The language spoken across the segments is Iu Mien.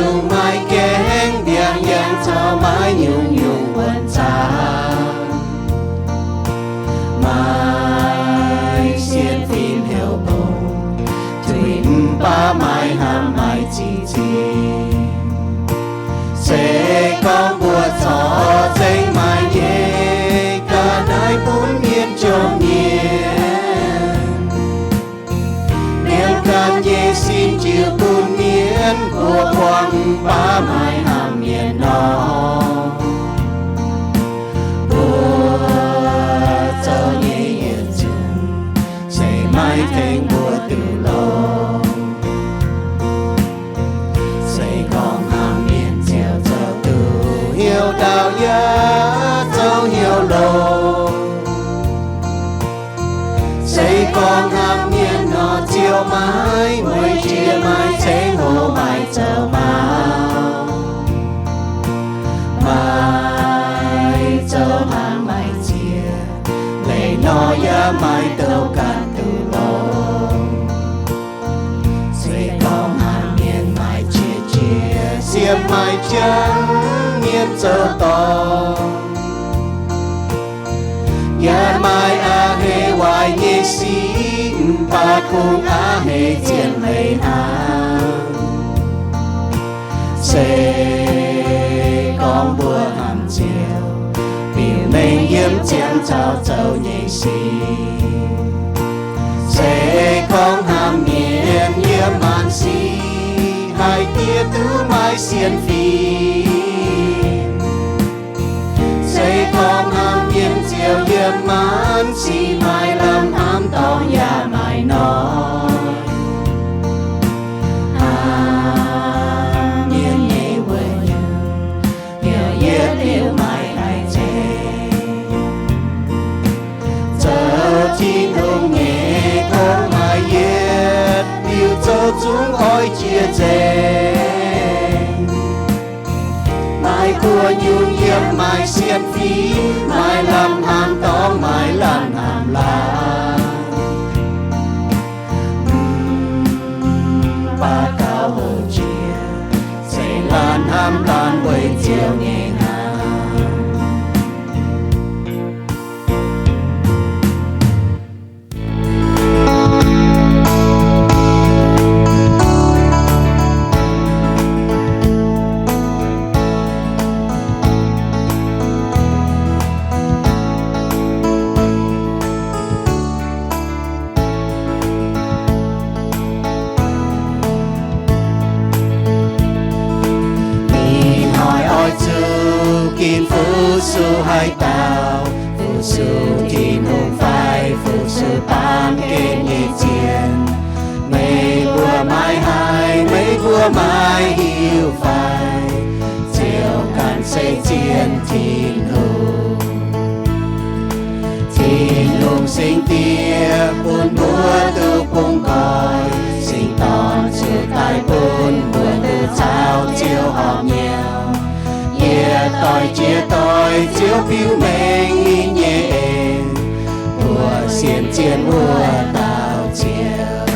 nyungc-nyungc maaih gaengh ndiangx-ndiangx caux maaih nyungc-nyungc wuonh zaangc. Maaih sienx fim heuc bung, tuix mv baac maaih hnamv maaih zinh nzingh. Se gorngv mbuo corc zengv maaih nyei ga'naaiv bun mienh jomc mienh, mienh ganh nyei sin jiu bun mienh, mbuo buangh mv baac maaih hnamv mienh nor. Mbuo zoux nyei yietc zungv se maiv tengx mbuo duqv longx. Se gorngv hnamv mienh ziouc zoux duqv hnyouv ndaauv yaac zoux hnyouv longx. Se gorngv hnamv mienh nor ziouc maiv mueiz jiex, maiv ceng hlo, maiv zoux maux, maiv zoux hnangv maiv ziex, leiz nor yaac maiv douh ganh duqv longx. Se gorngv hnamv mienh maaih qiex jiez, siemv maaih jangv mienh zoux dorngc, yaac maaih a'hneiv waaic nyei sic, mv baac kungx a'hneiv zien leiz hnangv. Se gorngv mbuo hnamv Ziouv, biux mengh yiem ziangh caux zoux nyei sic. Se gorngv hnamv mienh yiem maanc sic, haiz diev duqv maaih sienx fim. Se gorngv hnamv mienh ziouc yiem maanc sic maaih lamh hnamv dorngx yaac maaih noic. Hnamv mienh nyei wuonh nyungc, biaux yietc liuz maiv haih zeiz. Zoux Tin-Hungh nyei gong maaih yietc liuz zoux zungv oix jiex nzengc. Maaih gu'nyuoz yiem maaih sienx fim, maaih lamh hnamv dorngx, maaih lamh hnamv laangz. Mv baac gauh houc jiex, se laanh hnamv laanh weic Ziouv nyei hnamv. Ih hnoi oix zuqc ginv fu-sux haaix dauh? Fu-sux Tin-Hungh fai fu-sux baamh gen nyei zien? Meih mbuo maiv haih, meih mbuo maiv hiuv fai? Ziouv ganh se zien Tin-Hungh. Tin-Hungh Singx Diex bun mbuo duqv bungx nqoi, Singx Dorn ziouc daaih bun mbuo duqv caux Ziouv horpc nyei. Yietc doic jiex doic Ziouv biux mengh ninh nyei en, mbuo sienx zien wuov dauh Ziouv.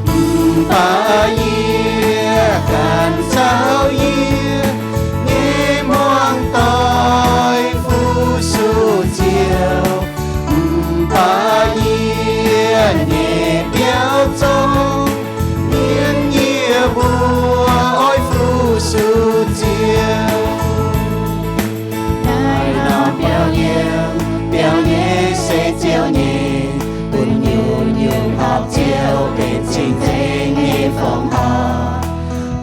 Mv baac yie ganh caux yie nyei muangx doic fu-sux Ziouv. Mv baac yie nyei biauv zong mienh yie mbuo oix fu-sux Ziouv. Naaiv norm biauv yiem, biauv nyei se Ziouv nyei, bun nyungc-nyungc horpc Ziouv benx cing-nzengc nyei fongc horc,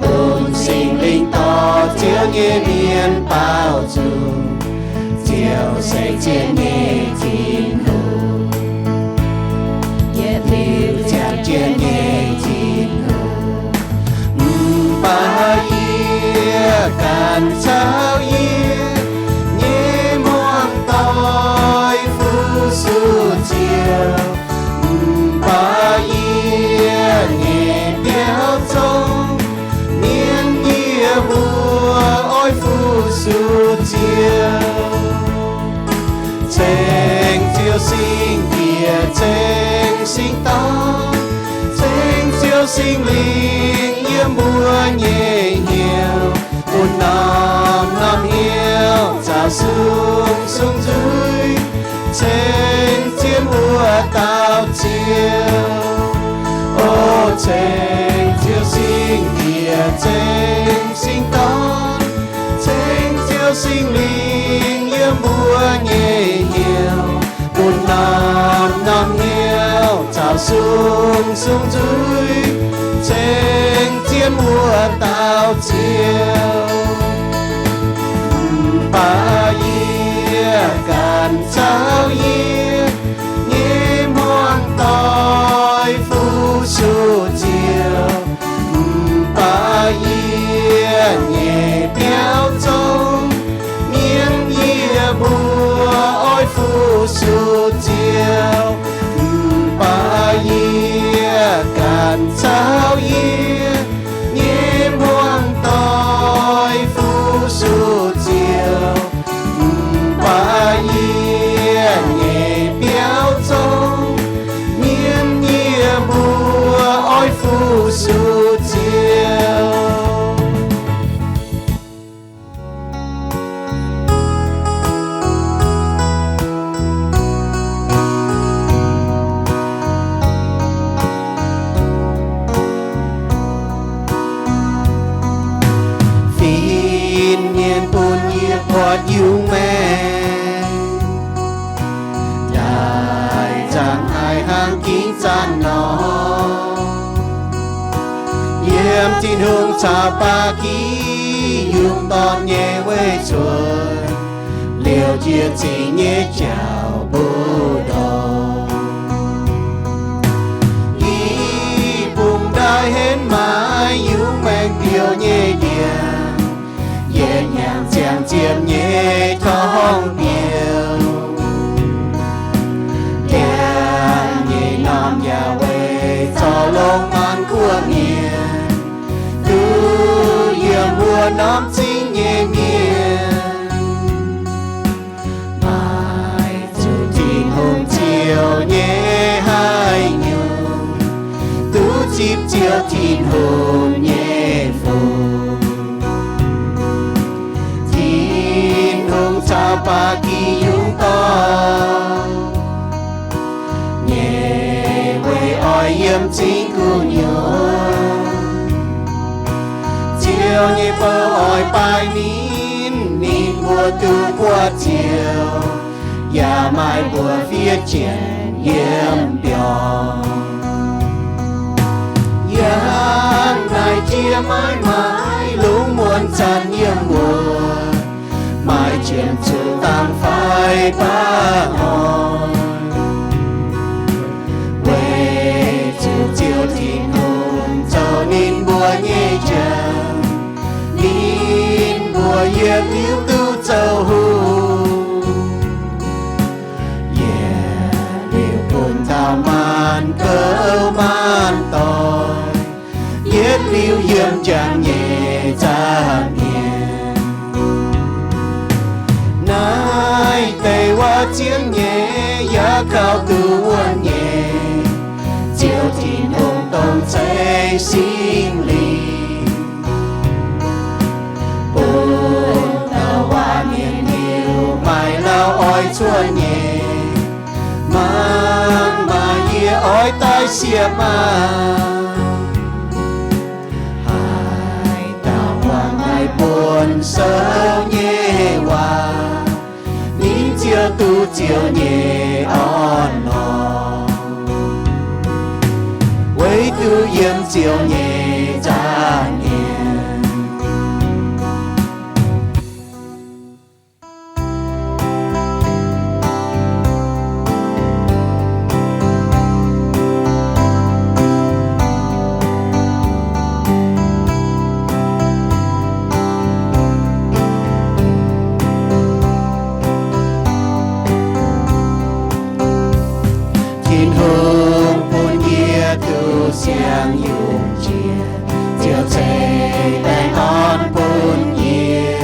bun Singx Lingh dorh Ziouv nyei mienh baaux nzung. Ziouv se zien nyei Tin-Hungh, yietc liuz ziangh jienv nyei Tin-Hungh. Mv baac yie ganh caux yie nyei muangx doic fu-sux Ziouv. Mv baac yie nyei biauv zong mienh yie mbuo oix fu-sux Ziouv. Ceng Ziouv Singx Diex, ceng Singx Dorn, ceng Ziouv Singx Lingh yiem mbuo nyei hnyouv. Bun norm-norm hnyouv caux sung-sung nzuih, ceng zien wuov dauh Ziouv. O ceng Ziouv Singx Diex, ceng Singx Dorn, ceng Ziouv Singx Lingh yiem mbuo nyei hnyouv. Bun norm-norm hnyouv caux sung-sung nzuih, ceng zien wuov dauh Ziouv. Mv baac yie ganh caux yie nyei hmuangv doic fu-sux Ziouv. Mv baac yie nyei biauv zong mienh, yie mbuo oix fu-sux Ziouv. Mv baac yie ganh caux yie nyei hmuangv doic fu-sux Ziouv. Mv baac yie nyei biauv zong mienh, yie mbuo oix fu-sux Ziouv. Fin-mienh bun yie buatc yungz maengc, daaih zaangc haic hnangv ginv zanc nor. Yiem Tin-Hungh caux ba'gi yungz dorn nyei weic zuqc, liouc jiex zingx nyei jauv mbu'ndongx. I bung ndaaih henv maaih yungz maengc biouv nyei ndiangx, yietc hnyangx ziangh ziepc nyei torngv biouv. Ndiangx nyei norm yaac weic zorc longx maanc guoqv mienh, duqv yiem wuov norm zingv nyei mienh. Maaih zuqc Tin-Hungh ziouc nyei haaix nyungc, duqv zipv Ziouv Tin-Hungh nyei fungx. Tin-Hungh caux ba'gi yungz dorn nyei weic oix yiem zingv gu'nyuoz. Ziouv nyei bou oix baaix ninh, ninh mbuo duqv buatc Ziouv, yaac maaih mbuox fiev jienv yiem mbiorngz. Yangh naaic jiex maiv maaih lungz muonz zanc yiem wuonh, maaih jiem zuqc dangh fai baav hnoi. Weic zuqc Ziouv Tin-Hungh zoux ninh mbuo nyei njang, ninh mbuo yietc liuz duqv zoux hungh. Yietc liuz bun taux maanc gouv maanc doic, yietc liuz yiem njang nyei zaah mienh. Naaiv deix waac zien nyei, yaac kaux duqv wuonh nyei, Ziouv Tin-Hungh dongh zeiv Singx Lingh, bun dauh waac mienh liuz maaih lauh oix cuotv nyei. Mangc maah! Yie oix daaih siepv maah! Haaix dauh buatc naaiv buonv sou nyei waac, ninh ziouc duqv Ziouv nyei orn-lorqc. Weic duqv yiem Ziouv nyei zaah mienh. Tin-Hungh bun yie duqv siang-yungh jiex, Ziouv ceix baengh orn bun yie.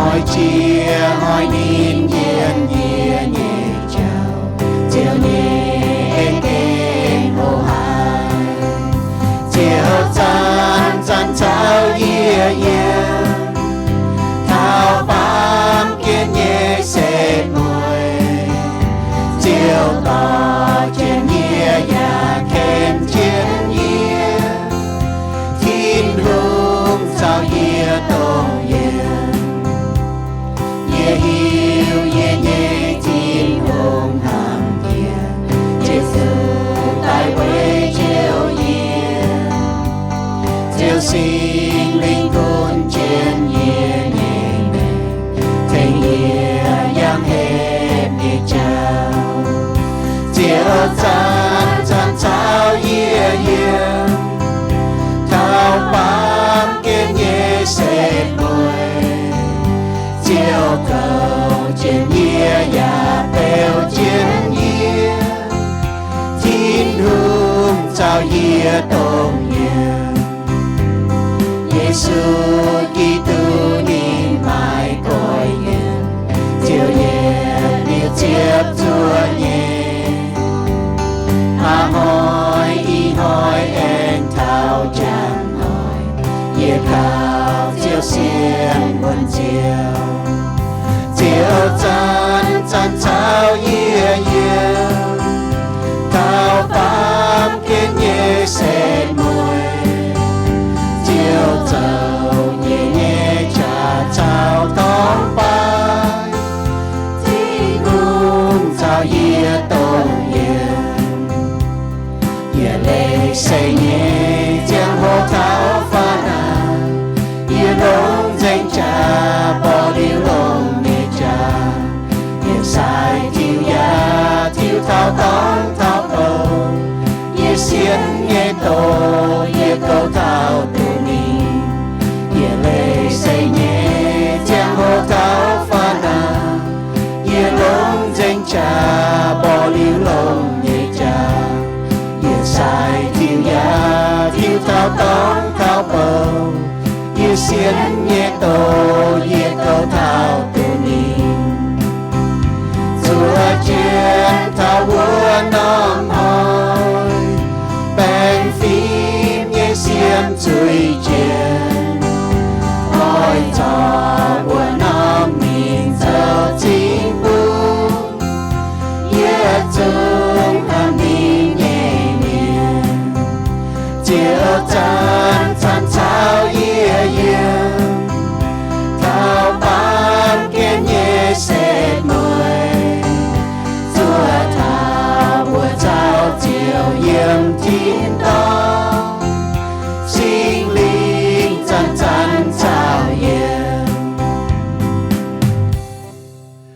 Oix jiex oix ninh yiem yie nyei jauv, Ziouv nyei en gengh hoqc haic. Ziouv zanc-zanc caux yie yiem, taux baamh gen nyei setv mueiz, Ziouv dorh jienv yie yaac ken jienv yie. Tin-Hungh caux yie dongh yiem. Yie hiuv yie nyei Tin-Hungh hnamv yie, Yesu daaih weic njoux yie. Ziouv Singx Lingh gunv jienv yie nyei maengc, tengx yie yangh hepc nyei jauv. Ziouv zanc-zanc caux yie yiem, taux baamh gen nyei setv mueiz. Ziouv kouv jienv yie yaac beu jienv yie. Tin-Hungh caux yie dongh yiem. Yesu Giduc ninh maaih goiv yiem, Ziouv yietc liuz ziepc zuoqv nyei. A'hnoi ih hnoi aengx taux njang hnoi, yie kaux Ziouv sienx wuonh Ziouv. Ziouv zanc-zanc caux yie yiem, taux baamh gen nyei setv mueiz. Ziouv zoux yie nyei qaqv caux torngv baaix. Tin-Hungh caux yie dongh yiem. Yie leiz se nyei ziangh hoc taux faanv aqv. Yie longc nzengc jaax mborqv liuz longx nyei jaax. Yie sai tiux yaac tiux taux dorngx taux bou. Yie sienx nyei doz yie gouv taux duqv ninh. Yie leiz se nyei ziangh hoc taux faanv aqv. Yie longc nzengc jaax mborqv liuz longx nyei jaax. Yie sai tiux yaac tiux taux dorngx taux bou. Yie sienx nyei doz yie gouv taux duqv ninh. Zuov jienv taux wuov norm hnoi, baengh fim nyei siem zuiz jienv, oix zorc wuov norm mingh zoux cing bun. Yietc zungv hnamv ninh nyei mienh, Ziouv zanc-zanc caux yie yiem, taux baamh gen nyei setv mueiz. Zuov taux mbuo caux Ziouv yiem tin-dorngh, Singx Lingh zanc-zanc caux yie.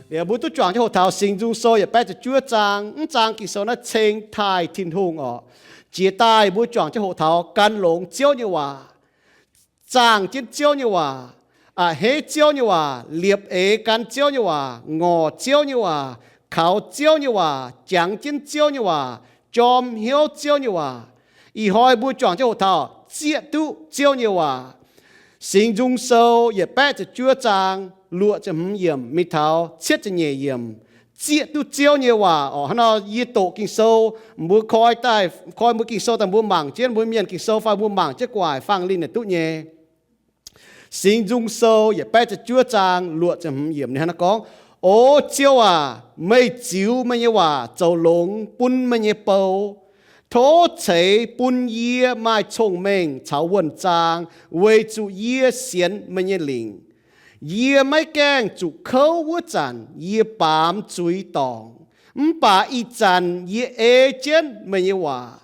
Liuz mbuo duqv juangc jienv hoqc taux Singx Nzung Sou yietc baeqv ziepc juov zaang. Mv zaang Ging-Sou naaiv ceng taaih Tin-Hungh orqc. Jiex daaih mbuo juangc jienv hoqc taux gan longx Ziouv nyei waac, zaangh jienv Ziouv nyei waac, a'hneiv Ziouv nyei waac, liepc eix gan Ziouv nyei waac, ngorc Ziouv nyei waac, kaux Ziouv nyei waac, jangx jienv Ziouv nyei waac, jorm hnyouv Ziouv nyei waac. Ih hnoi mbuo juangc jienv hoqc taux zieqv duqv Ziouv nyei waac. Singx Nzung Sou yietc baeqv ziepc juov zaang luoqc ziepc hmz yiemc mingh taux cietv ziepc nyeic yiemc. Zieqv duqv Ziouv nyei waac orqc. Hnangv nor yie doqc Ging-Sou, mbuo koi daaih, koi mbuo Ging-Sou daaih mbuo mangc jienv, mbuo mienh Ging-Sou fai mbuo mangc jienv gu'nguaaic fang linh naaic duqv nyei. Singx Nzung Sou yietc baeqv ziepc juov zaang luoqc ziepc hmz yiemc ninh hnangv naaiv gorngv, O Ziouv aac, meih ziux meih nyei waac zoux longx bun meih nyei bou. Tov ceix bun yie maaih cong-mengh caux wuonh zaang, weic zuqc yie sienx meih nyei lingc. Yie maiv gaengh zuqc kouv wuov zanc, yie baamz zuiz dorngc. Mv baac ih zanc yie ei jienv meih nyei waac.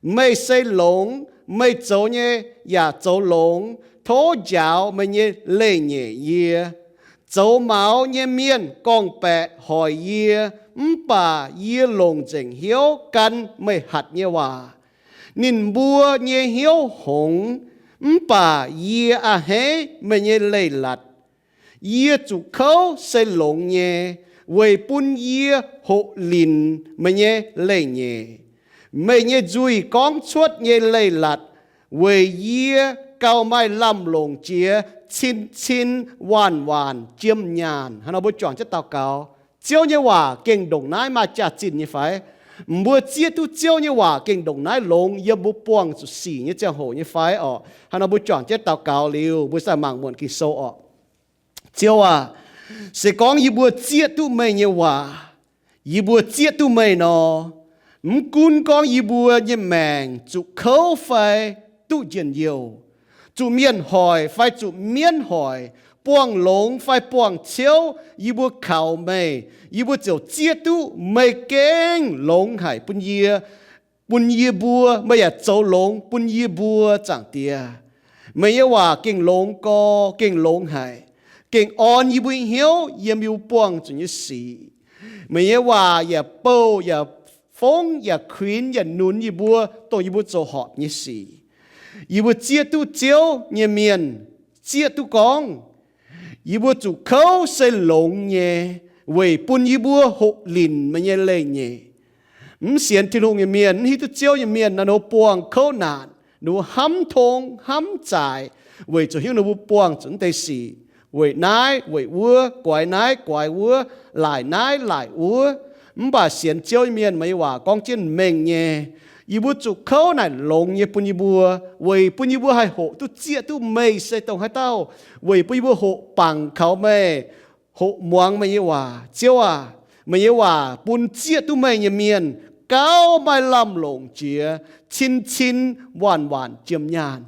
Meih se longx, meih zoux nyei yaac zoux longx. Tov njaaux meih nyei leiz-nyeic yie. Zoux maux nyei mienh gorngv-baeqc hoic yie, mv baac yie longc nzengc hnyouv gan meih hatc nyei waac. Ninh mbuo nyei hnyouv hngongx, mv baac yie a'hneiv meih nyei leiz-latc. Yie zuqc kouv se longx nyei, weic bun yie hoqc linc meih nyei leiz-nyeic. Meih nyei nzuih gorngv cuotv nyei leiz-latc weic yie gauh maaih lamh longc jiex cin-cin waanc-waanc jiem nyaanh. Hnangv nor mbuo juangc jienv daux gaux. Ziouv nyei waac gengh ndongc naaiv maaih jaax-zinh nyei fai? Mbuo zieqv duqv Ziouv nyei waac gengh ndongc naaiv longx yiem mbuo buangh zuqc sic nyei ziangh hoc nyei fai orqc? Hnangv nor mbuo juangc jienv daux gaux liuz, mbuo zaih mangc muonc Ging-Sou orqc. Ziouv aah, se gorngv yie mbuo zieqv duqv meih nyei waac, yie mbuo zieqv duqv meih nor, mv gunv gorngv yie mbuo nyei maengc zuqc kouv fai duqv njien-youh, zuqc mienh hoic fai zuqc mienv hoic, buangh longx fai buangh ciouv, yie mbuo kaux meih, yie mbuo ziouc zieqv duqv meih gengh longx haic bun yie, bun yie mbuo. Meih yaac zoux longx bun yie mbuo, Zaangc Diex. Meih nyei waac gengh longx gorx, gengh longx haic, gengh orn yie mbuo hnyouv yiem yie mbuo buangh zuqc nyei sic. Meih nyei waac yaac bouh yaac fongv yaac kuinx yaac nunz yie mbuo, dongh yie mbuo zoux horpc nyei sic. Yie mbuo zieqv duqv Ziouv nyei mienh zieqv duqv gorngv, yie mbuo zuqc kouv se longx nyei, weic bun yie mbuo hoqc linc meih nyei leiz-nyeic. Mv sienx Tin-Hungh nyei mienh, mv hiuv duqv Ziouv nyei mienh naaiv, ninh mbuo buangh kouv naanc, ninh mbuo hnamv tong hnamv zaaic, weic zuqc hiuv ninh mbuo buangh zuqc naaiv deix sic, weic naaiv weic wuov, guaix naaiv guaix wuov, laaic naaiv laaic wuov. Mv baac sienx Ziouv nyei mienh, meih nyei waac gorngv jienv mengh nyei, yie mbuo zuqc kouv naaic longx nyei bun yie mbuo, weic bun yie mbuo haih hoqc duqv zieqv duqv meih se dongh haaix dauh, weic bun yie mbuo hoqc bangc kaux meih, hoqc muangx meih nyei waac. Ziouv aac, meih nyei waac bun zieqv duqv meih nyei mienh gauh maaih lamh longc jiex, cin-cin waanc-waanc jiem nyaanh.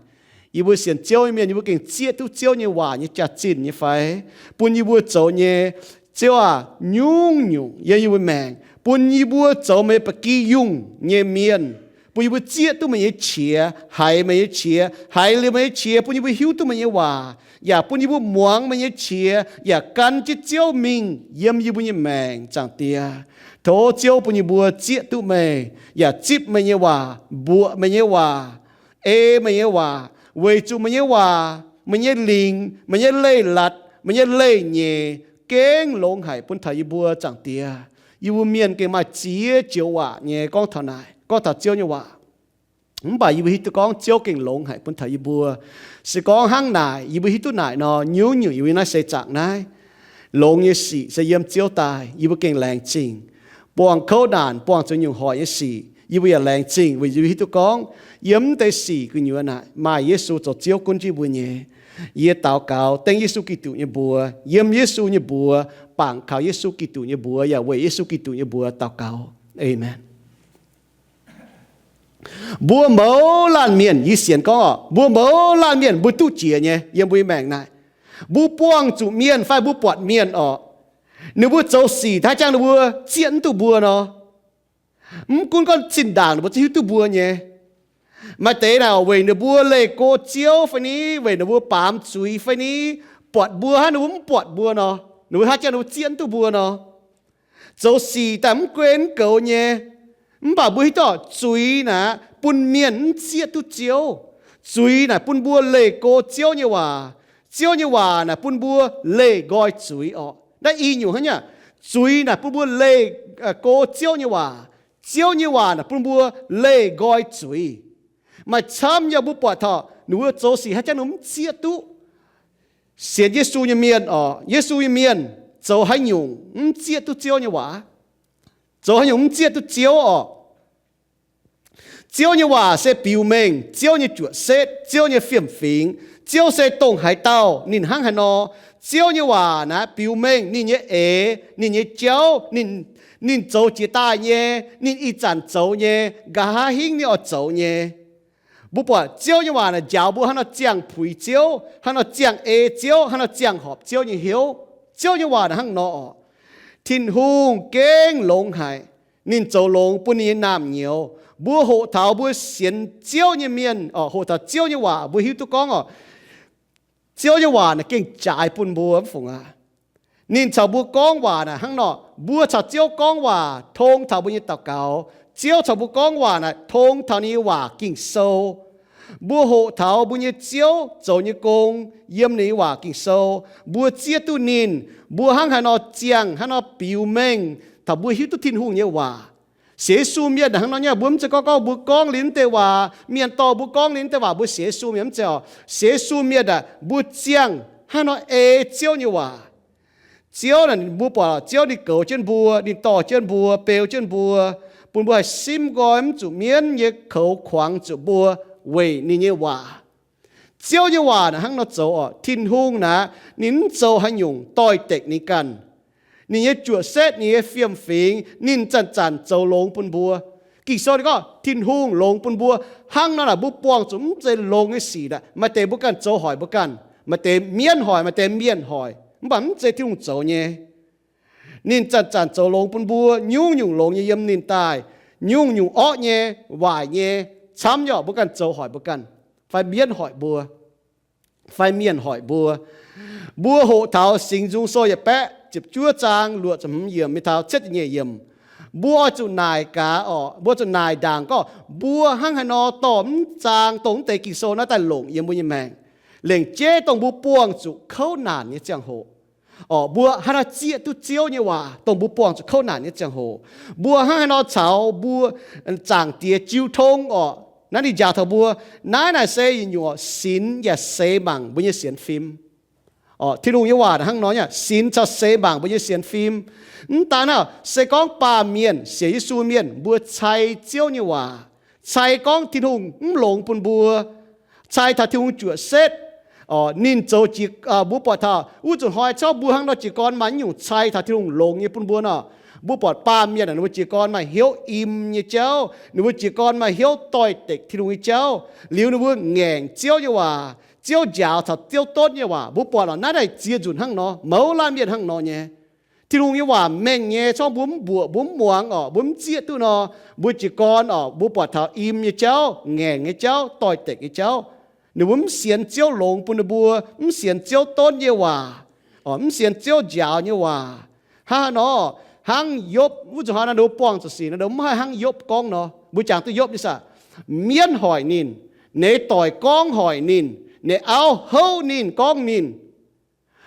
Yie mbuo sienx Ziouv nyei mienh, yie mbuo gengh zieqv duqv Ziouv nyei waac nyei jaax-zinh nyei fai? Bun yie mbuo zoux nyei, Ziouv aac, nyungc-nyungc yiem yie mbuo maengc, bun yie mbuo zoux meih ba'gi yungh nyei mienh, bun yie mbuo zieqv duqv meih nyei qiex, haiz meih nyei qiex, haiz liuz meih nyei qiex, bun yie mbuo hiuv duqv meih nyei waac, yaac bun yie mbuo muangx meih nyei qiex, yaac gan jienv Ziouv mingh yiem yie mbuo nyei maengc, Zaangc Diex. Tov Ziouv bun yie mbuo zieqv duqv meih, yaac zipv meih nyei waac, mbuoqc meih nyei waac, ei meih nyei waac, weic zuqc meih nyei waac, meih nyei lingc, meih nyei leiz-latc, meih nyei leiz-nyeic gengh longx haic bun taux yie mbuo, Zaangc Diex. Yie mbuo mienh gengh maaih ziex joux waac nyei gorngv taux naaic, gorngv taux Ziouv nyei waac. Mv baac yie mbuo hiuv duqv gorngv Ziouv gengh longx haic bun taux yie mbuo. Se gorngv hnangv naaic, yie mbuo hiuv duqv naaic nor, nyungc-nyungc yie mbuo naaiv seix zaangc naaiv, longx nyei sic se yiem Ziouv daaih, yie mbuo gengh laengz zingh. Buangh kouv naanc, buangh zuqc nyungc hoic nyei sic, yie mbuo yaac laengz zingh weic yie mbuo hiuv duqv gorngv yiem naaiv deix sic gu'nyuoz naaic maaih Yesu zoux Ziouv gunv jienv mbuo nyei. Yie daux gaux dengv Yesu Giduc nyei mbuox, yiem Yesu nyei mbuox, bangc kaux Yesu Giduc nyei mbuox, yaac weic Yesu Giduc nyei mbuox daux gaux. Aamen. Mbuo mouz laanh mienh, yie sienx gorngv oc, mbuo mouz laanh mienh mbuo duqv jiex nyei yiem mbuo nyei maengc naaic. Mbuo buangh zuqc mienh fai mbuo buatc mienh orqc, ninh mbuo zoux sic hnangv jangx ninh mbuo zieqv mv duqv mbuo nor. Mv gunv gorngv zinh ndaangc ninh mbuo zungv hiuv duqv mbuo nyei. Maaih deix naaic weic ninh mbuo leih go Ziouv fai ni, weic ninh mbuo baamz zuiz fai ni, buatc mbuo hnangv ninh mbuo mv buatc mbuo nor, ninh mbuo hnangv jangx ninh mbuo zieqv mv duqv mbuo nor. Zoux sic daaih mv guei mv goux nyei. Mv baac mbuo hiuv duqv zuiz naaic bun mienh mv zieqv duqv Ziouv. Zuiz naaic bun mbuo leih go Ziouv nyei waac. Ziouv nyei waac naaic bun mbuo leih nqoi zuiz orqc. Naaiv i nyungc hnangv nyei. Zuiz naaic bun mbuo leih, go Ziouv nyei waac. Ziouv nyei waac naaic bun mbuo leih nqoi zuiz. Maaih camv yaac mbuo buatc taux ninh mbuo zoux sic hnangv jangx ninh mv zieqv duqv. Sienx Yesu nyei mienh orqc, Yesu nyei mienh zoux haaix nyungc mv zieqv duqv Ziouv nyei waac? Zoux haaix nyungc mv zieqv duqv Ziouv orqc? Ziouv nyei waac se biux mengh Ziouv nyei juoqc setv, Ziouv nyei fiem-fingx. Ziouv se dongh haaix dauh, ninh hnangv haaix nor. Ziouv nyei waac naaic biux mengh ninh nyei eix, ninh nyei jauv, ninh, ninh zoux jiex daaih nyei, ninh ih zanc zoux nyei, nqa'haav hingv ninh oix zoux nyei. Mbuo buatc Ziouv nyei waac naaic njaaux mbuo hnangv nor ziangh puix Ziouv, hnangv nor ziangh ei Ziouv, hnangv nor ziangh horpc Ziouv nyei hnyouv. Ziouv nyei waac naaic hnangv nor orqc. Tin-Hungh gengh longx haic. Ninh zoux longx bun ninh nyei naamh nyouz. Mbuo hoqc taux mbuo sienx Ziouv nyei mienh orqc, hoqc taux Ziouv nyei waac mbuo hiuv duqv gorngv orqc, Ziouv nyei waac naaic gengh jaaix bun mbuo mv fungc aqv. Ninh caux mbuo gorngv waac naaic hnangv nor, mbuo caux Ziouv gorngv waac tong taux mbuo nyei daux gaux. Ziouv caux mbuo gorngv waac naaic tong taux ninh nyei waac Ging-Sou. Mbuo hoqc taux mbuo nyei Ziouv zoux nyei gong yiem ninh nyei waac Ging-Sou. Mbuo zieqv duqv ninh, mbuo hnangv haaix nor ziangh, hnangv nor biux mengh taux mbuo hiuv duqv Tin-Hungh nyei waac. Sienx Yesu mienh hnangv nor nyei, mbuo mv zeiz gorngv gorngv mbuo gorngv liuz naaiv deix waac, mienh dorh mbuo gorngv liuz naaiv deix waac mbuo sienx Yesu mienh, mv zeiz orqc. Sienx Yesu mienh aeqv, mbuo ziangh hnangv nor ei Ziouv nyei waac. Ziouv naaic mbuo buatc Ziouv ninh goux jienv mbuo, ninh dorh jienv mbuo, beu jienv mbuo, bun mbuo haih simv nqoi mv zuqc mienv nyei koux kuangx zuqc mbuo weic ninh nyei waac. Ziouv nyei waac naaic hnangv nor zoux oc. Tin-Hungh naaic ninh mv zoux haaix nyungc doix-dekc ninh ganh. Ninh nyei juoqc setv, ninh nyei fiem-fingx, ninh zanc-zanc zoux longx bun mbuo. Ging-Sou ninh gorngv Tin-Hungh longx bun mbuo. Hnangv nor naaic mbuo buangh zuqc mv zeiz longx nyei sic aqv. Maaih deix mbuo ganh zoux hoic mbuo ganh, maaih deix mienv hoic, maaih deix mienh hoic, mv baac mv zeiz Tin-Hungh zoux nyei. Ninh zanc-zanc zoux longx bun mbuo, nyungc-nyungc longx nyei yiem ninh daaih, nyungc-nyungc orqv nyei, waaic nyei, camv nyei orqc, mbuo ganh zoux hoic mbuo ganh, fai mienv hoic mbuo, fai mienh hoic mbuo. Mbuo hoqc taux Singx Nzung Sou yietc baeqv ziepc juov zaang luoqc ziepc hmz yiemc mingh taux cietv ziepc nyeic yiemc, mbuo oix zuqc naaic gaax orqc, mbuo zuqc naaic ndaangc gorngv mbuo hnangv haaix nor dorh mv zaang dongh mv deix Ging-Sou naaiv daaih longc yiem mbuo nyei maengc. Lengc jeiv dongh mbuo buangh zuqc kouv naanc nyei ziangh hoc, orqc, mbuo hnangv haaix nor zieqv duqv Ziouv nyei waac dongh mbuo buangh zuqc kouv naanc nyei ziangh hoc. Mbuo hnangv haaix nor caux mbuo Zaangc Diex jiu tong orqc. Naaiv ninh njaaux taux mbuo, naaiv naaic se yietc nyungc orqc, sinx yaac seix mangc mbuo nyei sienx fim. Orqc, Tin-Hungh nyei waac hnangv nor nyei, sinx caux seix mangc mbuo nyei sienx fim. Mv daan naaiv, se gorngv baamh mienh, sienx Yesu mienh, mbuo cai Ziouv nyei waac, cai gorngv Tin-Hungh mv longx bun mbuo, cai taux Tin-Hungh juoqc setv, orqc, ninh zoux jiex, mbuo buatc taux wuov nzunc hnoi corc mbuo hnangv nor jiez gorn maaih nyungc cai taux Tin-Hungh longx nyei bun mbuo nor, mbuo buatc baamh mienh ninh mbuo jiez gorn maaih hnyouv im nyei jauv, ninh mbuo jiez gorn maaih hnyouv doix-dekc Tin-Hungh nyei jauv, liuz ninh mbuo ngaengc Ziouv nyei waac, Ziouv njaaux caux Ziouv donv nyei waac. Mbuo buatc orqc, naaiv naaic ziex nzunc hnangv nor, mouz laanh mienh hnangv nor nyei. Tin-Hungh nyei waac mengh nyei, corc mbuo mv mbuoqc, mbuo mv muangx orqc, mbuo mv zieqv duqv nor, mbuo jiez gorn orqc, mbuo buatc taux im nyei jauv, ngaengc nyei jauv, doix-dekc nyei jauv. Ninh mbuo mv sienx Ziouv longx bun ninh mbuo, mv sienx Ziouv donv nyei waac, orqc, mv sienx Ziouv njaaux nyei waac. Hnangv haaix nor, hnangv Yopv wuov nzunc hnoi nor, ninh mbuo buangh zuqc sic nor, ninh mbuo mv haih hnangv Yopv gorngv nor. Mbuo jangx duqv Yopv nyei saah? Mienv hoic ninh, ninh doic gorngv hoic ninh, ninh auv houv ninh, gorngv ninh.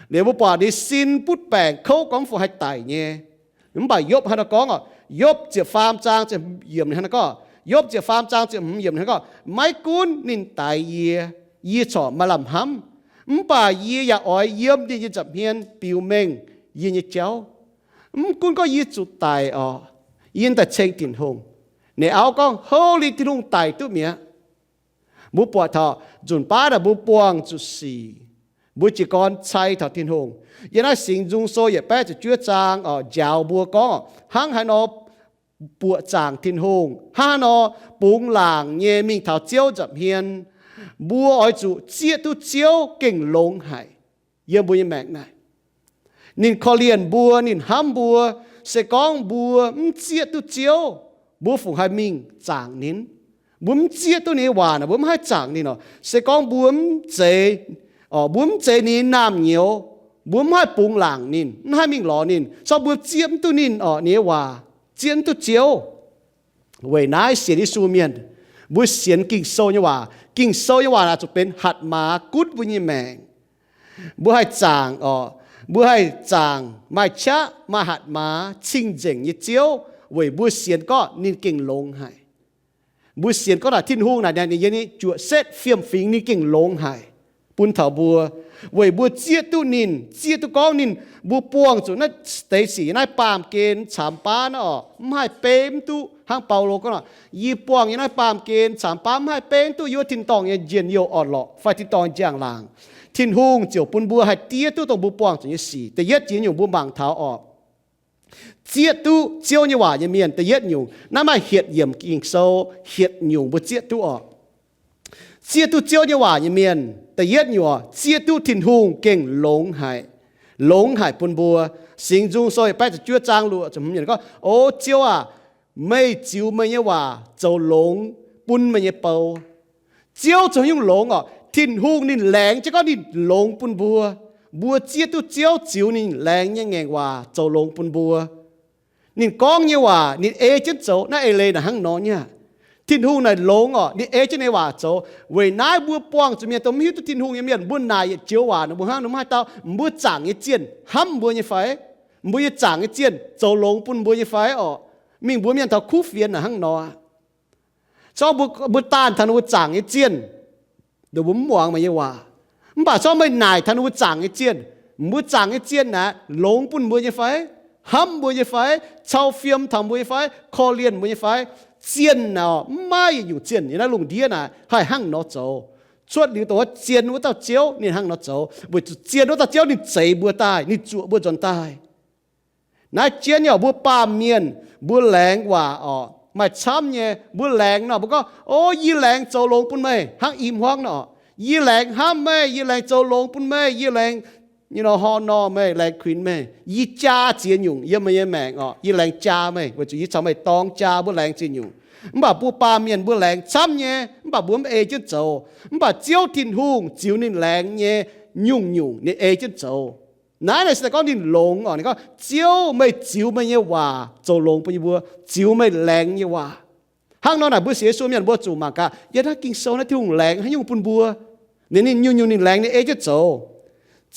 Liuz mbuo buatc ninh sin butv baengc kouv gorngv mv fungc haih daic nyei. Mv baac Yopv hnangv haaix nor gorngv orqc? Yopv ziepc faam zaang ziepc yiemc ninh hnangv haaix nor gorngv, Yopv ziepc faam zaang ziepc hmz yiemc ninh hnangv haaix nor gorngv, maiv gunv ninh daix yie, yie corc maaih lamh hnamv, mv baac yie yaac oix yiem ninh nyei nza'hmien biux mengh yie nyei jauv. Mv gunv gorngv yie zuqc daic orqc, yie daaih ceng Tin-Hungh. Ninh auv gorngv, houv liuz Tin-Hungh daic duqv mi'aqv. Mbuo buatc taux nzunc baav naaic mbuo buangh zuqc sic, mbuo jiez gorn cai taux Tin-Hungh. Yiem naaiv Singx Nzung Sou yietc baeqv ziepc juov zaang orqc, njaaux mbuo gorngv hnangv haaix nor buoqc zaangc Tin-Hungh, hnangv haaix nor bungx laangc nyei mingh taux Ziouv nza'hmien. Mbuo oix zuqc zieqv duqv Ziouv gengh longx haic yiem mbuo nyei maengc naaic. Ninh korv-lienh mbuo, ninh hnamv mbuo. Se gorngv mbuo mv zieqv duqv Ziouv, mbuo fungc haih mingh zaangc ninh? Mbuo mv zieqv duqv ninh nyei waac naaic, mbuo mv haih zaangc ninh orqc. Se gorngv mbuo mv zeiz, mbuo mv zeiz ninh nyei naamh nyouz, mbuo mv haih bungx laangc ninh, mv haih mingh lorz ninh. Corc mbuo zieqv mv duqv ninh orqc, ninh nyei waac, zieqv mv duqv Ziouv. Weic naaiv sienx Yesu mienh, mbuo sienx Ging-Sou nyei waac. Ging-Sou nyei waac naaic zuqc benx hatc maaz gunv mbuo nyei maengc. Mbuo haih zaangc orqc, mbuo haih zaangc maaih qaqv, maaih hatc maaz, cing-nzengc nyei Ziouv, weic mbuo sienx gorngv ninh gengh longx haic. Mbuo sienx gorngv naaic Tin-Hungh naaic, ninh yiem ninh juoqc setv fiem-fingx ninh gengh longx haic bun taux mbuo, weic mbuo zieqv duqv ninh, zieqv duqv gorngv ninh. Mbuo buangh zuqc naaiv deix sic, naaiv baamh gen camx baav naaiv orqc, mv haih bemv duqv. Hnangv Baulo gorngv nor, yie buangh yiem naaiv baamh gen camx baav mv haih bemv duqv yie wuov tin-dorngh nyei njien-youh orn-lorqc fai tin-dorngh njang-laangc. Tin-Hungh ziouc bun mbuo haih diev duqv dongh mbuo buangh zuqc nyei sic. Da'yietv jiex nyungc mbuo mangc taux orqc, zieqv duqv Ziouv nyei waac nyei mienh. Da'yietv nyungc, naaiv maaih hietc yiemc Ging-Sou hietc nyungc mbuo zieqv duqv orqc. Zieqv duqv Ziouv nyei waac nyei mienh, da'yietv nyungc, zieqv duqv Tin-Hungh gengh longx haic, longx haic bun mbuo. Singx Nzung Sou yietc baeqv ziepc juov zaang luoqc ziepc hmz yiemc gorngv, O Ziouv aah! Meih ziux meih nyei waac zoux longx bun meih nyei bou. Ziouv zoux nyungc longx orqc. Tin-Hungh ninh laengz jienv gorngv ninh longx bun mbuo. Mbuo zieqv duqv Ziouv ziux ninh laengz nyei ngaengc waac zoux longx bun mbuo. Ninh gorngv nyei waac ninh ei jienv zoux. Naaiv eix leiz naaic hnangv nor nyei aqv. Tin-Hungh naaic longx orqc, ninh ei jienv ninh nyei waac zoux. Weic naaiv mbuo buangh zuqc mienh dongh mv hiuv duqv Tin-Hungh nyei mienh, mbuo naaic yietc joux waac nor, mbuo hnangv nor mv haih dau, mbuo zaangc nyei zienh hnamv mbuo nyei fai? Mbuo nyei zaangc nyei zienh zoux longx bun mbuo nyei fai orqc? Mingh mbuox mienh taux kuv fienx naaic hnangv nor aqv. Corc mbuo daanh taux ninh mbuo zaangc nyei zienh, ninh mbuo mv muangx meih nyei waac. Mv baac corc meih naaic taux ninh mbuo zaangc nyei zienh, mbuo zaangc nyei zienh naaic longx bun mbuo nyei fai? hnamv mbuo nyei fai, cau fiem taux mbuo nyei fai, korv-lienh mbuo nyei fai. Zienh naaic mv maaih yietc nyungc zienh yiem naaiv lungh ndiev naaic haih hnangv nor zoux. Cuotv liuz dongh wuov zien wuov dauh Ziouv ninh hnangv nor zoux, weic zuqc zien wuov dauh Ziouv ninh zeix mbuo daaih, ninh zuoqc mbuo nzuonx daaih. Naaiv jienv nyei oc, mbuo baamh mienh mbuo laengz waac oc maaih camv nyei. Mbuo laengz nor mbuo gorngv, O, yie laengz zoux longx bun meih, hnangv i hmuangv nor. Yie laengz hnamv meih, yie laengz zoux longx bun meih, yie laengz nyei nor hor nor meih, laengz kuinx meih. Yie jaa ziex nyungc yiem meih nyei maengc oc. Yie laengz jaa meih weic zuqc yie caux meih dorng jaa. Mbuo laengz ziex nyungc. Mv baac mbuo baamh mienh mbuo laengz camv nyei, mv baac mbuo mv ei jienv zoux. Mv baac Ziouv Tin-Hungh ziux ninh laengz nyei nyungc-nyungc ninh ei jienv zoux. Naaiv naaic se daaih gorngv ninh longx oc. Ninh gorngv, Ziouv, meih ziux meih nyei waac zoux longx bun yie mbuo, ziux meih laengz nyei waac. Hnangv nor naaic mbuo sienx Yesu mienh mbuo zuqc mangc gaax yiem naaiv Ging-Sou naaiv Tin-Hungh laengz haaix nyungc bun mbuo. Ninh, ninh nyungc-nyungc ninh laengz ninh ei jienv zoux.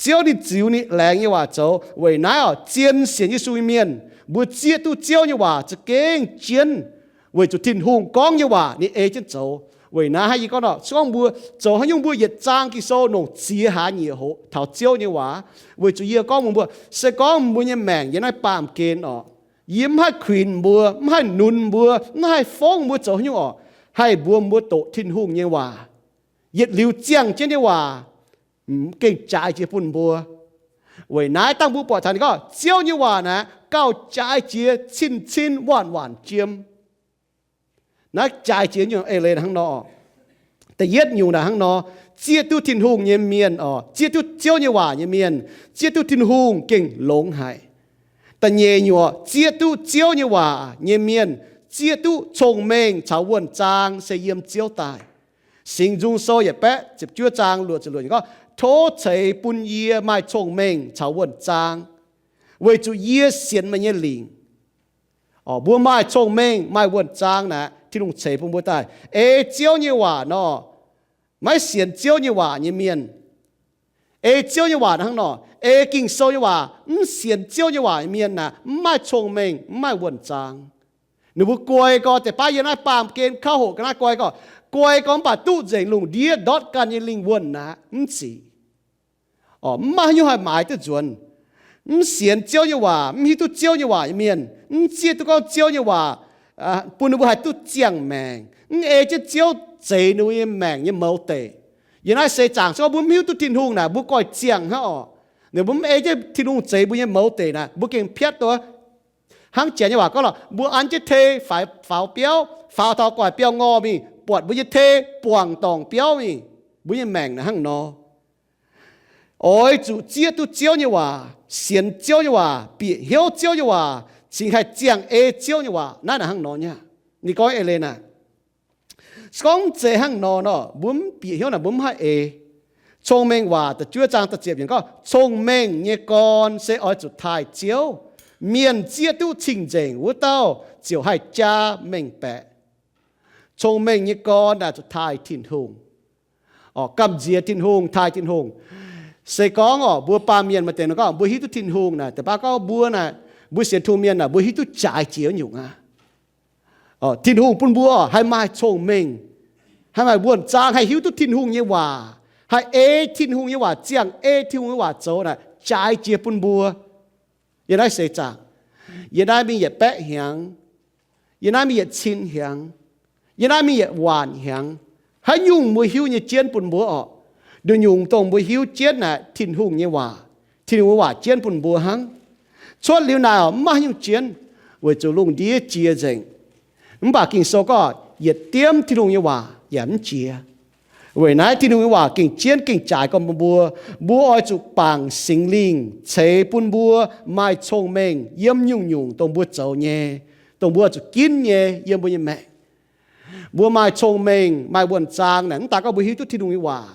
Ziouv ninh ziux ninh laengz nyei waac zoux. Weic naaiv oc, zien sienx Yesu nyei mienh mbuo zieqv duqv Ziouv nyei waac za'gengh jienv, weic zuqc Tin-Hungh gorngv nyei waac ninh ei jienv zoux. Weic naaiv hnangv yie gorngv nor, se gorngv mbuo zoux haaix nyungc mbuo yietc zaang Ging-Sou nongc ziex hlaax nyieqc hoqc taux Ziouv nyei waac. Weic zuqc yie gorngv mbuox mbuo, se gorngv mbuo nyei maengc yiem naaiv baamh gen oc, yie mv haih kuinx mbuo, mv haih nunz mbuo, mv haih fongv mbuo zoux haaix nyungc oc, haih mbuox mbuo doqc Tin-Hungh nyei waac, yietc liuz ziangh jienv nyei waac, gengh jaaix jiex bun mbuo. Weic naaiv dangh mbuo buatc taux ninh gorngv Ziouv nyei waac naaic gauh jaaix jiex cin-cin waanc-waanc jiem. Naaiv jaaix jiex nyungc eix leiz hnangv nor. Da'yietv nyungc naaic hnangv nor, zieqv duqv Tin-Hungh nyei mienh oc, zieqv duqv Ziouv nyei waac nyei mienh, zieqv duqv Tin-Hungh gengh longx haic. Da'nyeic nyungc, zieqv duqv Ziouv nyei waac nyei mienh zieqv duqv cong-mengh caux wuonh zaang se yiem Ziouv daaih. Singx Nzung Sou yietc baeqv ziepc juov zaang luoqc ziepc luoqc gorngv, Tov ceix bun yie maaih cong-mengh caux wuonh zaang, weic zuqc yie sienx meih nyei lingc. Mbuo maaih cong-mengh maaih wuonh zaang naaic Tin-Hungh ceix bun mbuo daaih. Ei Ziouv nyei waac nor, maiv sienx Ziouv nyei waac nyei mienh, ei Ziouv nyei waac hnangv nor, ei Ging-Sou nyei waac, mv sienx Ziouv nyei waac nyei mienh naaic mv maaih cong-mengh mv maaih wuonh zaang. Ninh mbuo guai gorx deix baav yiem naaiv baamh gen kauv hoqc ga'naaiv guai gorx, guai gorx mv baac duqv nzengc lungh ndiev ndortv ganh nyei lingh wuonh naaic mv ziqc. Mv maaih haaix nyungc haih maaiz duqv nzuonx. Mv sienx Ziouv nyei waac, mv hiuv duqv Ziouv nyei waac nyei mienh, mv zieqv duqv gorngv Ziouv nyei waac bun ninh mbuo haih duqv ziangh maengc, mv ei jienv Ziouv zeix ninh mbuo nyei maengc nyei mouz deic. Yiem naaiv seix zaangc se gorngv mbuo mv hiuv duqv Tin-Hungh naaic mbuo goiv ziangh hnangv orqc. Ninh mbuo mv ei jienv Tin-Hungh zeix mbuo nyei mouz deic naaic mbuo gengh piatv duqv. Hnangv janx nyei waac gorngv lorqc, mbuo an jienv tei faaux, faaux biauv, faaux taux guaic biauv ngorh mingh, buatc mbuo nyei tei buangc dorngc biauv mingh. Mbuo nyei maengc naaic hnangv nor. Oix zuqc zieqv duqv Ziouv nyei waac, sienx Ziouv nyei waac, bieqc hnyouv Ziouv nyei waac, cingx haih ziangh ei Ziouv nyei waac. Naaiv naaic hnangv nor nyei. Ninh gorngv eix leiz naaic, se gorngv mv zeiz hnangv nor nor, mbuo mv bieqc hnyouv naaic mbuo mv haih eix. Cong-Mengh Waac da'juov zaang da'ziepc yiemc gorngv, Cong-mengh nyei gorn se oix zuqc taaih Ziouv. Mienh zieqv duqv cing-nzengc wuov dauh ziouc haih jaa mengh baeqc. Cong-mengh nyei gorn naaic zuqc taaih Tin-Hungh. Gamh nziex Tin-Hungh, taaih Tin-Hungh. Se gorngv orqc, mbuo baamh mienh maaih deix gorngv mbuo hiuv duqv Tin-Hungh naaic, deix baav gorngv mbuo naaic, mbuo sienx Tin-Hungh mienh naaic, mbuo hiuv duqv jaaix jiex nyungc aqv. Tin-Hungh bun mbuo haih maaih cong-mengh, haih maaih wuonh zaang, haih hiuv duqv Tin-Hungh nyei waac, haih ei Tin-Hungh nyei waac ziangh, ei Tin-Hungh nyei waac zoux naaic jaaix jiex bun mbuo. Yiem naaiv seix zaangc, yiem naaiv mingh yietc baeqv hnyangx, yiem naaiv mingh yietc cin hnyangx, yiem naaiv mingh yietc waanc hnyangx, haaix nyungc mbuo hiuv nyei jienv bun mbuo orqc? Nduqc nyungc dongh mbuo hiuv jienv naaic Tin-Hungh nyei waac. Tin-Hungh nyei waac jienv bun mbuo hnangv. Cuotv liuz naaic orqc, mv maaih haaix nyungc jienv, weic zuqc lungh ndiev jiex nzengc. Mv baac Ging-Sou gorngv yietc diemv Tin-Hungh nyei waac yaac mv jiex. Weic naaiv Tin-Hungh nyei waac gengh jienv gengh jaaix gorn bun mbuo. Mbuo oix zuqc bangc Singx Lingh ceix bun mbuo maaih cong-mengh yiem nyungc-nyungc dongh mbuo zoux nyei, dongh mbuo zuqc ginv nyei yiem mbuo nyei maengc. Mbuo maaih cong-mengh maaih wuonh zaang naaic, mv daaih gorngv mbuo hiuv duqv Tin-Hungh nyei waac,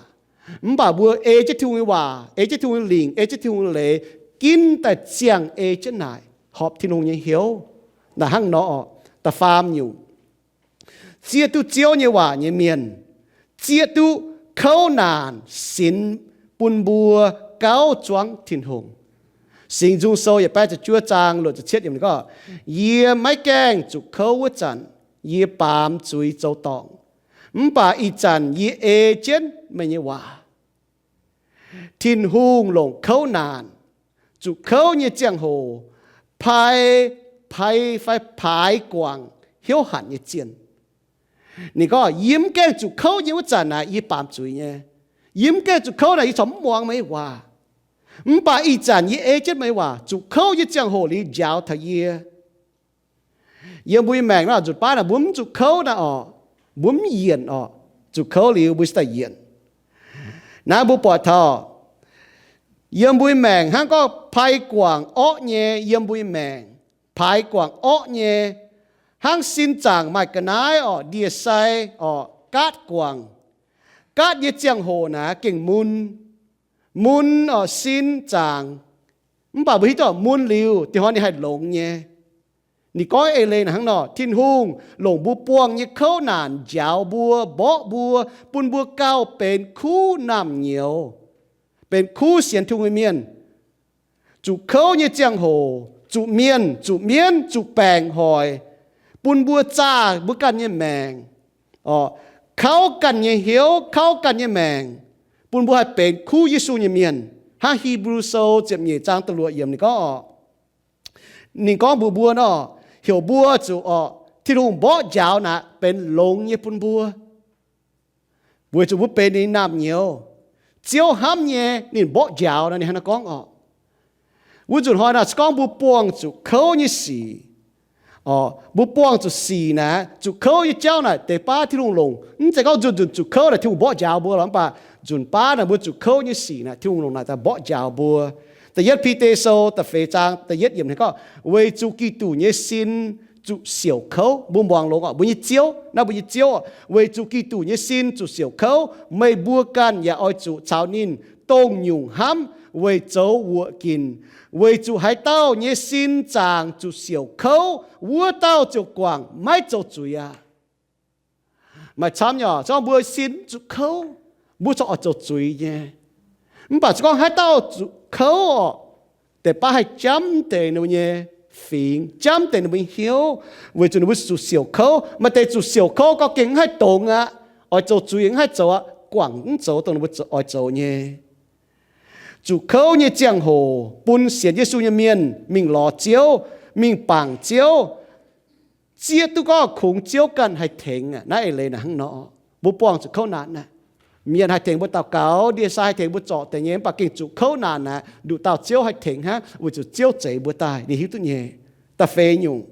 mv baac mbuo ei jienv Tin-Hungh nyei waac, ei jienv Tin-Hungh nyei lingc, ei jienv Tin-Hungh nyei leiz, ginv daaih ziangh ei jienv naaic, horpc Tin-Hungh nyei hnyouv. Naaic hnangv nor orqc. Da'faam nyungc, zieqv duqv Ziouv nyei waac nyei mienh zieqv duqv kouv naanc sinx bun mbuo gauh zuangv Tin-Hungh. Singx Nzung Sou yietc baeqv ziepc juov zaang luoqc ziepc cietv yiemc gorngv, Yie maiv gaengh zuqc kouv wuov zanc, yie baamz zuiz zoux dorngc. Mv baac ih zanc yie ei jienv meih nyei waac. Tin-Hungh longc kouv naanc, zuqc kouv nyei ziangh hoc, pai, pai fai paaix guangc hnyouv hanc nyei zienh. Ninh gorngv, yie mv gaengh zuqc kouv nyei wuov zanc naaic, yie baamz zuiz nyei. Yie mv gaengh zuqc kouv naaic, yie corc mv muangx meih nyei waac. Mv baac ih zanc yie ei jienv meih nyei waac, zuqc kouv nyei ziangh hoc liuz njaaux taux yie. Yiem mbuo nyei maengc naaiv nzunc baav naaic, mbuo mv zuqc kouv naaic orqc, mbuo mv yienc orqc. Zuqc kouv liuz mbuo cingx daaih yienc. Naaiv mbuo buatc taux yiem mbuo nyei maengc hnangv gorngv pai guangc orqv nyei, yiem mbuo nyei maengc paaix guangc orqv nyei, hnangv sin zaangc maaih ga'naaiv orqc, ndie-sai orqc, gaatv guangc. Gaatv nyei ziangh hoc naaic gengh mun, mun orqc, sin zaangc. Mv baac mbuo hiuv duqv mun liuz, dinh hnoi ninh haih longx nyei. Ninh gorngv eix leiz naaic hnangv nor, Tin-Hungh longc mbuo buangh nyei kouv naanc njaaux mbuo, mborqv mbuo, bun mbuo gauh benx kuv naamh nyouz, benx kuv sienx Tin-Hungh nyei mienh. Zuqc kouv nyei ziangh hoc, zuqc mienh, zuqc mienv, zuqc baengc hoic, bun mbuo zaah mbuo ganh nyei maengc, orqc, kauv ganh nyei hnyouv, kauv ganh nyei maengc, bun mbuo haih benx kuv Yesu nyei mienh. Hnangv Hipv^lu Sou ziepc nyeic zaang da'luoqc yiemc ninh gorngv orqc, ninh gorngv mbuox mbuo nor, heuc mbuo zuqc orqc, Tin-Hungh mborqv njaaux naaic benx longx nyei bun mbuo, weic zuqc mbuo benx ninh naamh nyouz. Ziouv hnamv nyei, ninh mborqv njaaux nor, ninh hnangv naaiv gorngv orqc. Wuov nzunc hnoi naaic se gorngv mbuo buangh zuqc kouv nyei sic, orqc, mbuo buangh zuqc sic naaic, zuqc kouv nyei jauv naaic, deix baav Tin-Hungh longc. Mv zeiz gorngv nzunc nzunc zuqc kouv naaic Tin-Hungh mborqv njaaux mbuo lorqc, mv baac nzunc baav naaic mbuo zuqc kouv nyei sic naaic Tin-Hungh longc naaic daaih mborqv njaaux mbuo. Da'yietv Bide Sou da'feix zaang da'yietv yiemc ninh gorngv, weic zuqc Giduc nyei sin zuqc siouc kouv. Mbuo muangx longx orqc, mbuo nyei Ziouv, naaiv mbuo nyei Ziouv orqc, weic zuqc Giduc nyei sin zuqc siouc kouv, meih mbuo ganh yaac oix zuqc caux ninh dongh nyungc hnamv weic zoux wuoqc ginc, weic zuqc haaix dauh nyei sin zaangc zuqc siouc kouv, wuov dauh ziouc guangc maiv zoux zuiz aqv. Maaih camv nyei orqc, se gorngv mbuo sin zuqc kouv, mbuo corc oix zoux zuiz nyei. Mv baac se gorngv haaix dauh zuqc kouv orqc, deix baav haih jamv deix ninh mbuo nyei fingx, jamv deix ninh mbuo nyei hnyouv, weic zuqc ninh mbuo zuqc siouc kouv. Maaih deix zuqc siouc kouv gorngv gengh mv haih dongz aqv, oix zoux zuiz mv haih zoux aqv, guangc mv zoux dongh ninh mbuo oix zoux nyei. Zuqc kouv nyei ziangh hoc bun sienx Yesu nyei mienh mingh lorz Ziouv, mingh bangc Ziouv, zieqv duqv gorngv kungx Ziouv ganh haih tengx aqv. Naaiv eix leiz naaic hnangv nor, mbuo buangh zuqc kouv naanc naaic, mienh haih tengx mbuo daux gaux, ndie-sai haih tengx mbuo zorc deix nyei, mv baac gengh zuqc kouv naanc naaic, nduqc dauh Ziouv haih tengx hnangv, weic zuqc Ziouv zeix mbuo daaih, ninh hiuv duqv nyei. Da'feix nyungc,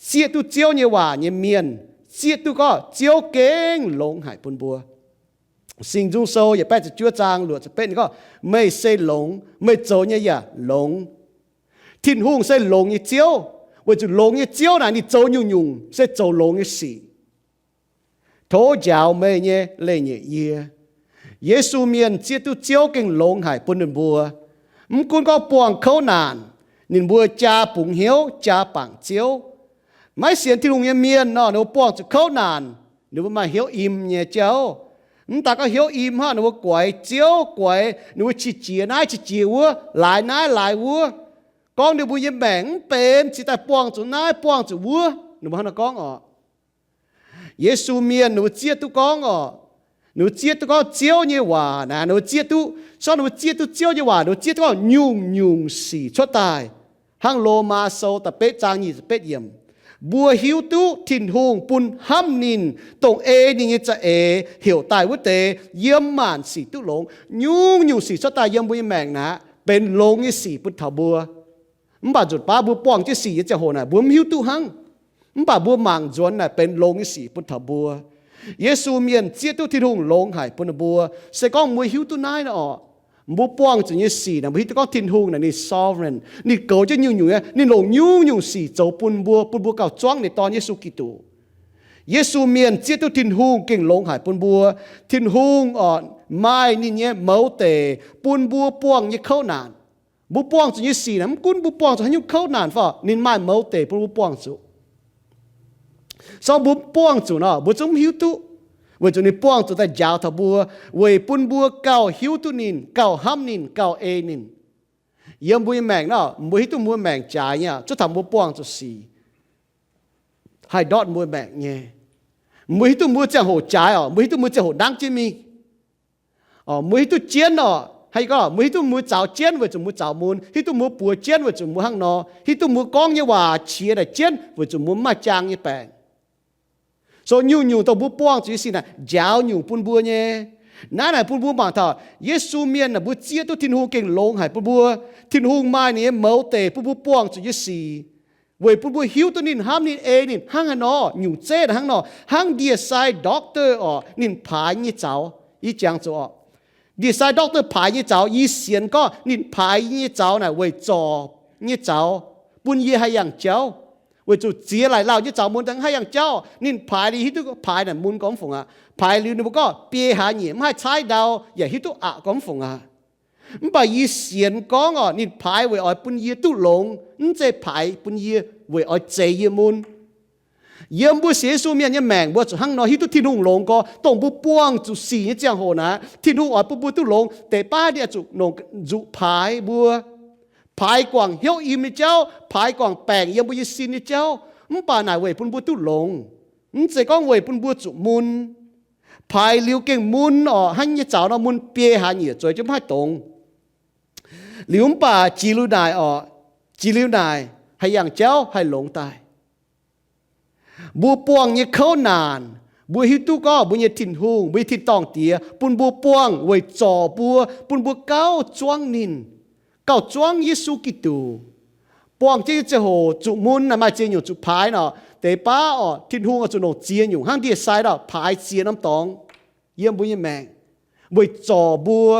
zieqv duqv Ziouv nyei waac nyei mienh, zieqv duqv gorngv Ziouv gengh longx haic bun mbuo. Singx Nzung Sou yietc baeqv ziepc juov zaang luoqc ziepc betv ninh gorngv, meih se longx, meih zoux nyei yaac longx. Tin-Hungh se longx nyei Ziouv, weic zuqc longx nyei Ziouv naaic ninh zoux nyungc-nyungc se zoux longx nyei sic. Tov njaaux meih nyei leiz-nyeic yie. Yesu mienh zieqv duqv Ziouv gengh longx haic bun ninh mbuo. Mv gunv gorngv buangh kouv naanc, ninh mbuo jaa bungx hnyouv, jaa bangc Ziouv. Maiv sienx Tin-Hungh nyei mienh nor, ninh mbuo buangh zuqc kouv naanc, ninh mbuo maaih hnyouv im nyei jauv. Mv daaih gorngv hnyouv im hnangv, ninh mbuo guaix Ziouv, guaix ninh mbuo qiex jiez naaiv qiex jiez wuov, laaix naaiv laaix wuov. Gorngv ninh mbuo nyei maengc mv benx, cingx daaih buangh zuqc naaiv buangh zuqc wuov, ninh mbuo hnangv naaiv gorngv orqc. Yesu mienh ninh mbuo zieqv duqv gorngv orqc, ninh mbuo zieqv duqv gorngv Ziouv nyei waac naaic, ninh mbuo zieqv duqv, se gorngv ninh mbuo zieqv duqv Ziouv nyei waac, ninh mbuo zieqv duqv gorngv nyungc-nyungc sic cuotv daaih. Hnangv Lomaa Sou da'betv zaang nyic ziepc betv yiemc, mbuo hiuv duqv Tin-Hungh bun hnamv ninh, dongh ei ninh nyei za'eix heuc daaih wuov deix, yiem maanc sic duqv longx. Nyungc-nyungc sic cuotv daaih yiem mbuo nyei maengc naaic, benx longx nyei sic bun taux mbuo. Mv baac nzunc baav mbuo buangh jienv sic nyei ziangh hoc naaic, mbuo mv hiuv duqv hnangv. Mv baac mbuo mangc nzuonx naaic benx longx nyei sic bun taux mbuo. Yesu mienh zieqv duqv Tin-Hungh longx haic bun ninh mbuo. Se gorngv mbuo hiuv duqv naaiv nor orqc, mbuo buangh zuqc nyei sic naaic, mbuo hiuv duqv gorngv Tin-Hungh naaic ninh sovereign, ninh goux jienv nyungc-nyungc nyei, ninh longc nyungc-nyungc sic zoux bun mbuo, bun mbuo gauh zuangv ninh Dorn Yesu Giduc. Yesu mienh zieqv duqv Tin-Hungh gengh longx haic bun mbuo. Tin-Hungh orqc, maaih ninh nyei mouz deic bun mbuo buangh nyei kouv naanc. Mbuo buangh zuqc nyei sic naaic, mv gunv mbuo buangh zuqc haaix nyungc kouv naanc fai, ninh maaih mouz deic bun mbuo buangh zuqc. Se gorngv mbuo mv buangh zuqc nor, mbuo zungv mv hiuv duqv, weic zuqc ninh buangh zuqc daaih njaaux taux mbuo, weic bun mbuo gauh hiuv duqv ninh, gauh hnamv ninh, gauh ei ninh. Yiem mbuo nyei maengc nor, mbuo hiuv duqv mbuo maengc jaaix nyei, cuotv taux mbuo buangh zuqc sic haih ndortv mbuo maengc nyei. Mbuo hiuv duqv mbuo ziangh hoc jaaix orqc, mbuo hiuv duqv mbuo ziangh hoc nangv jienv mingh. Mbuo hiuv duqv jienv orqc, Hnangv yie gorngv, mbuo hiuv duqv mbuo zaux jienv weic zuqc mbuo zaux mun, hiuv duqv mbuo buoz jienv weic zuqc mbuo hnangv nor, hiuv duqv mbuo gorngv nyei waac qiex daaih jienv weic zuqc mbuo mv maaih jaang nyei baengc. So nyungc-nyungc dongh mbuo buangh zuqc nyei sic naaic njaaux nyungc bun mbuo nyei. Naaiv naaic bun mbuo mangc taux Yesu mienh naaic, mbuo zieqv duqv Tin-Hungh gengh longx haic bun mbuo. Tin-Hungh maaih ninh nyei mouz deic bun mbuo buangh zuqc nyei sic, weic bun mbuo hiuv duqv ninh hnamv ninh, ei ninh hnangv haaix nor, nyungc zeiv hnangv nor, hnangv ndie-sai doctor orqc, ninh paaix nyei zaux. Yie jangx zuqc orqc, ndie-sai doctor paaix nyei zaux, yie sienx gorngv ninh paaix nyei zaux naaic weic zorc nyei zaux, bun yie haih yangh jauv. Weic zuqc ziex laaic lauh nyei zaux mun daaih haih yangh jauv, ninh paaix liuz hiuv duqv paaix naaic mun gormx fungc aqv. Paaix liuz ninh mbuo gorngv biei hlaax nyieqc mv haih caaiv ndau yaac hiuv duqv aqc gormx fungc aqv. Mv baac yie sienx gorngv orqc, ninh paaix weic oix bun yie duqv longx, mv zeiz paaix bun yie weic oix zeix yie mun. Yiem mbuo sienx Yesu mienh nyei maengc mbuo zuqc hnangv nor hiuv duqv Tin-Hungh longx gorx. Dongh mbuo buangh zuqc sic nyei ziangh hoc naaic, Tin-Hungh oix bun mbuo duqv longx. Deix baav ndie zuqc nongc nzuqc paaix mbuo, paaix guangc hnyouv im nyei jauv, paaix guangc baengc yiem mbuo nyei sin nyei jauv. Mv baac naaic weic bun mbuo duqv longx, mv zeiz gorngv weic bun mbuo zuqc mun. Paaix liuz gengh mun orqc, hnangv nyei zaux nor mun biei hlaax nyieqc zueiz jienv mv haih dongz. Liuz mv baac jiex liuz naaic orqc, jiex liuz naaic haih yangh jauv haih longx daaih. Mbuo buangh nyei kouv naanc, mbuo hiuv duqv gorngv mbuo nyei Tin-Hungh, mbuo nyei tin-dorngh Diex bun mbuo buangh weic zorc mbuo, bun mbuo gauh zuangv ninh, gauh zuangv Yesu Giduc. Buangh jienv nyei ziangh hoc zuqc mun naaic maaih ziex nyungc zuqc paaix nor. Deix baav orqc, Tin-Hungh oix zuqc longc ziex nyungc hnangv ndie-sai nor paaix ziex norm dorngx yiem mbuo nyei maengc weic zorc mbuo,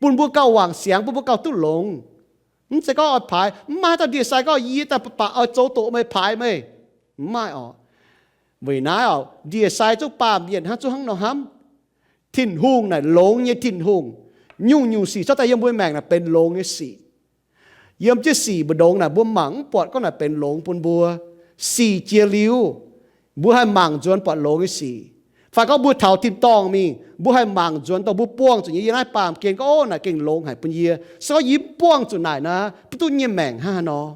bun mbuo gauh wangc siangx, bun mbuo gauh duqv longx. Mv zeiz gorngv oix paaix, mv maaih haaix dauh ndie-sai gorngv yie daaih baac baac oix zoux doqc meih, paaix meih. Mv maaih orqc. Weic naaiv orqc, ndie-sai zungv baamh mienh hnangv, zungv hnangv nor hnamv. Tin-Hungh naaic longx nyei Tin-Hungh. Nyungc-nyungc sic cuotv daaih yiem mbuo maengc naaic benx longx nyei sic. Yiem jienv sic mbu'ndongx naaic mbuo mangc mv buatc gorngv naaic benx longx bun mbuo. Sic jiex liuz, mbuo haih mangc nzuonx buatc longx nyei sic. Fai gorngv mbuo taux tin-dorngh mingh, mbuo haih mangc nzuonx dongh mbuo buangh zuqc nyei yiem naaiv baamh gen gorngv, ov, naaic gengh longx haic bun yie. Se gorngv yie mv buangh zuqc naaic nor, mv duqv nyei maengc hnangv haaix nor.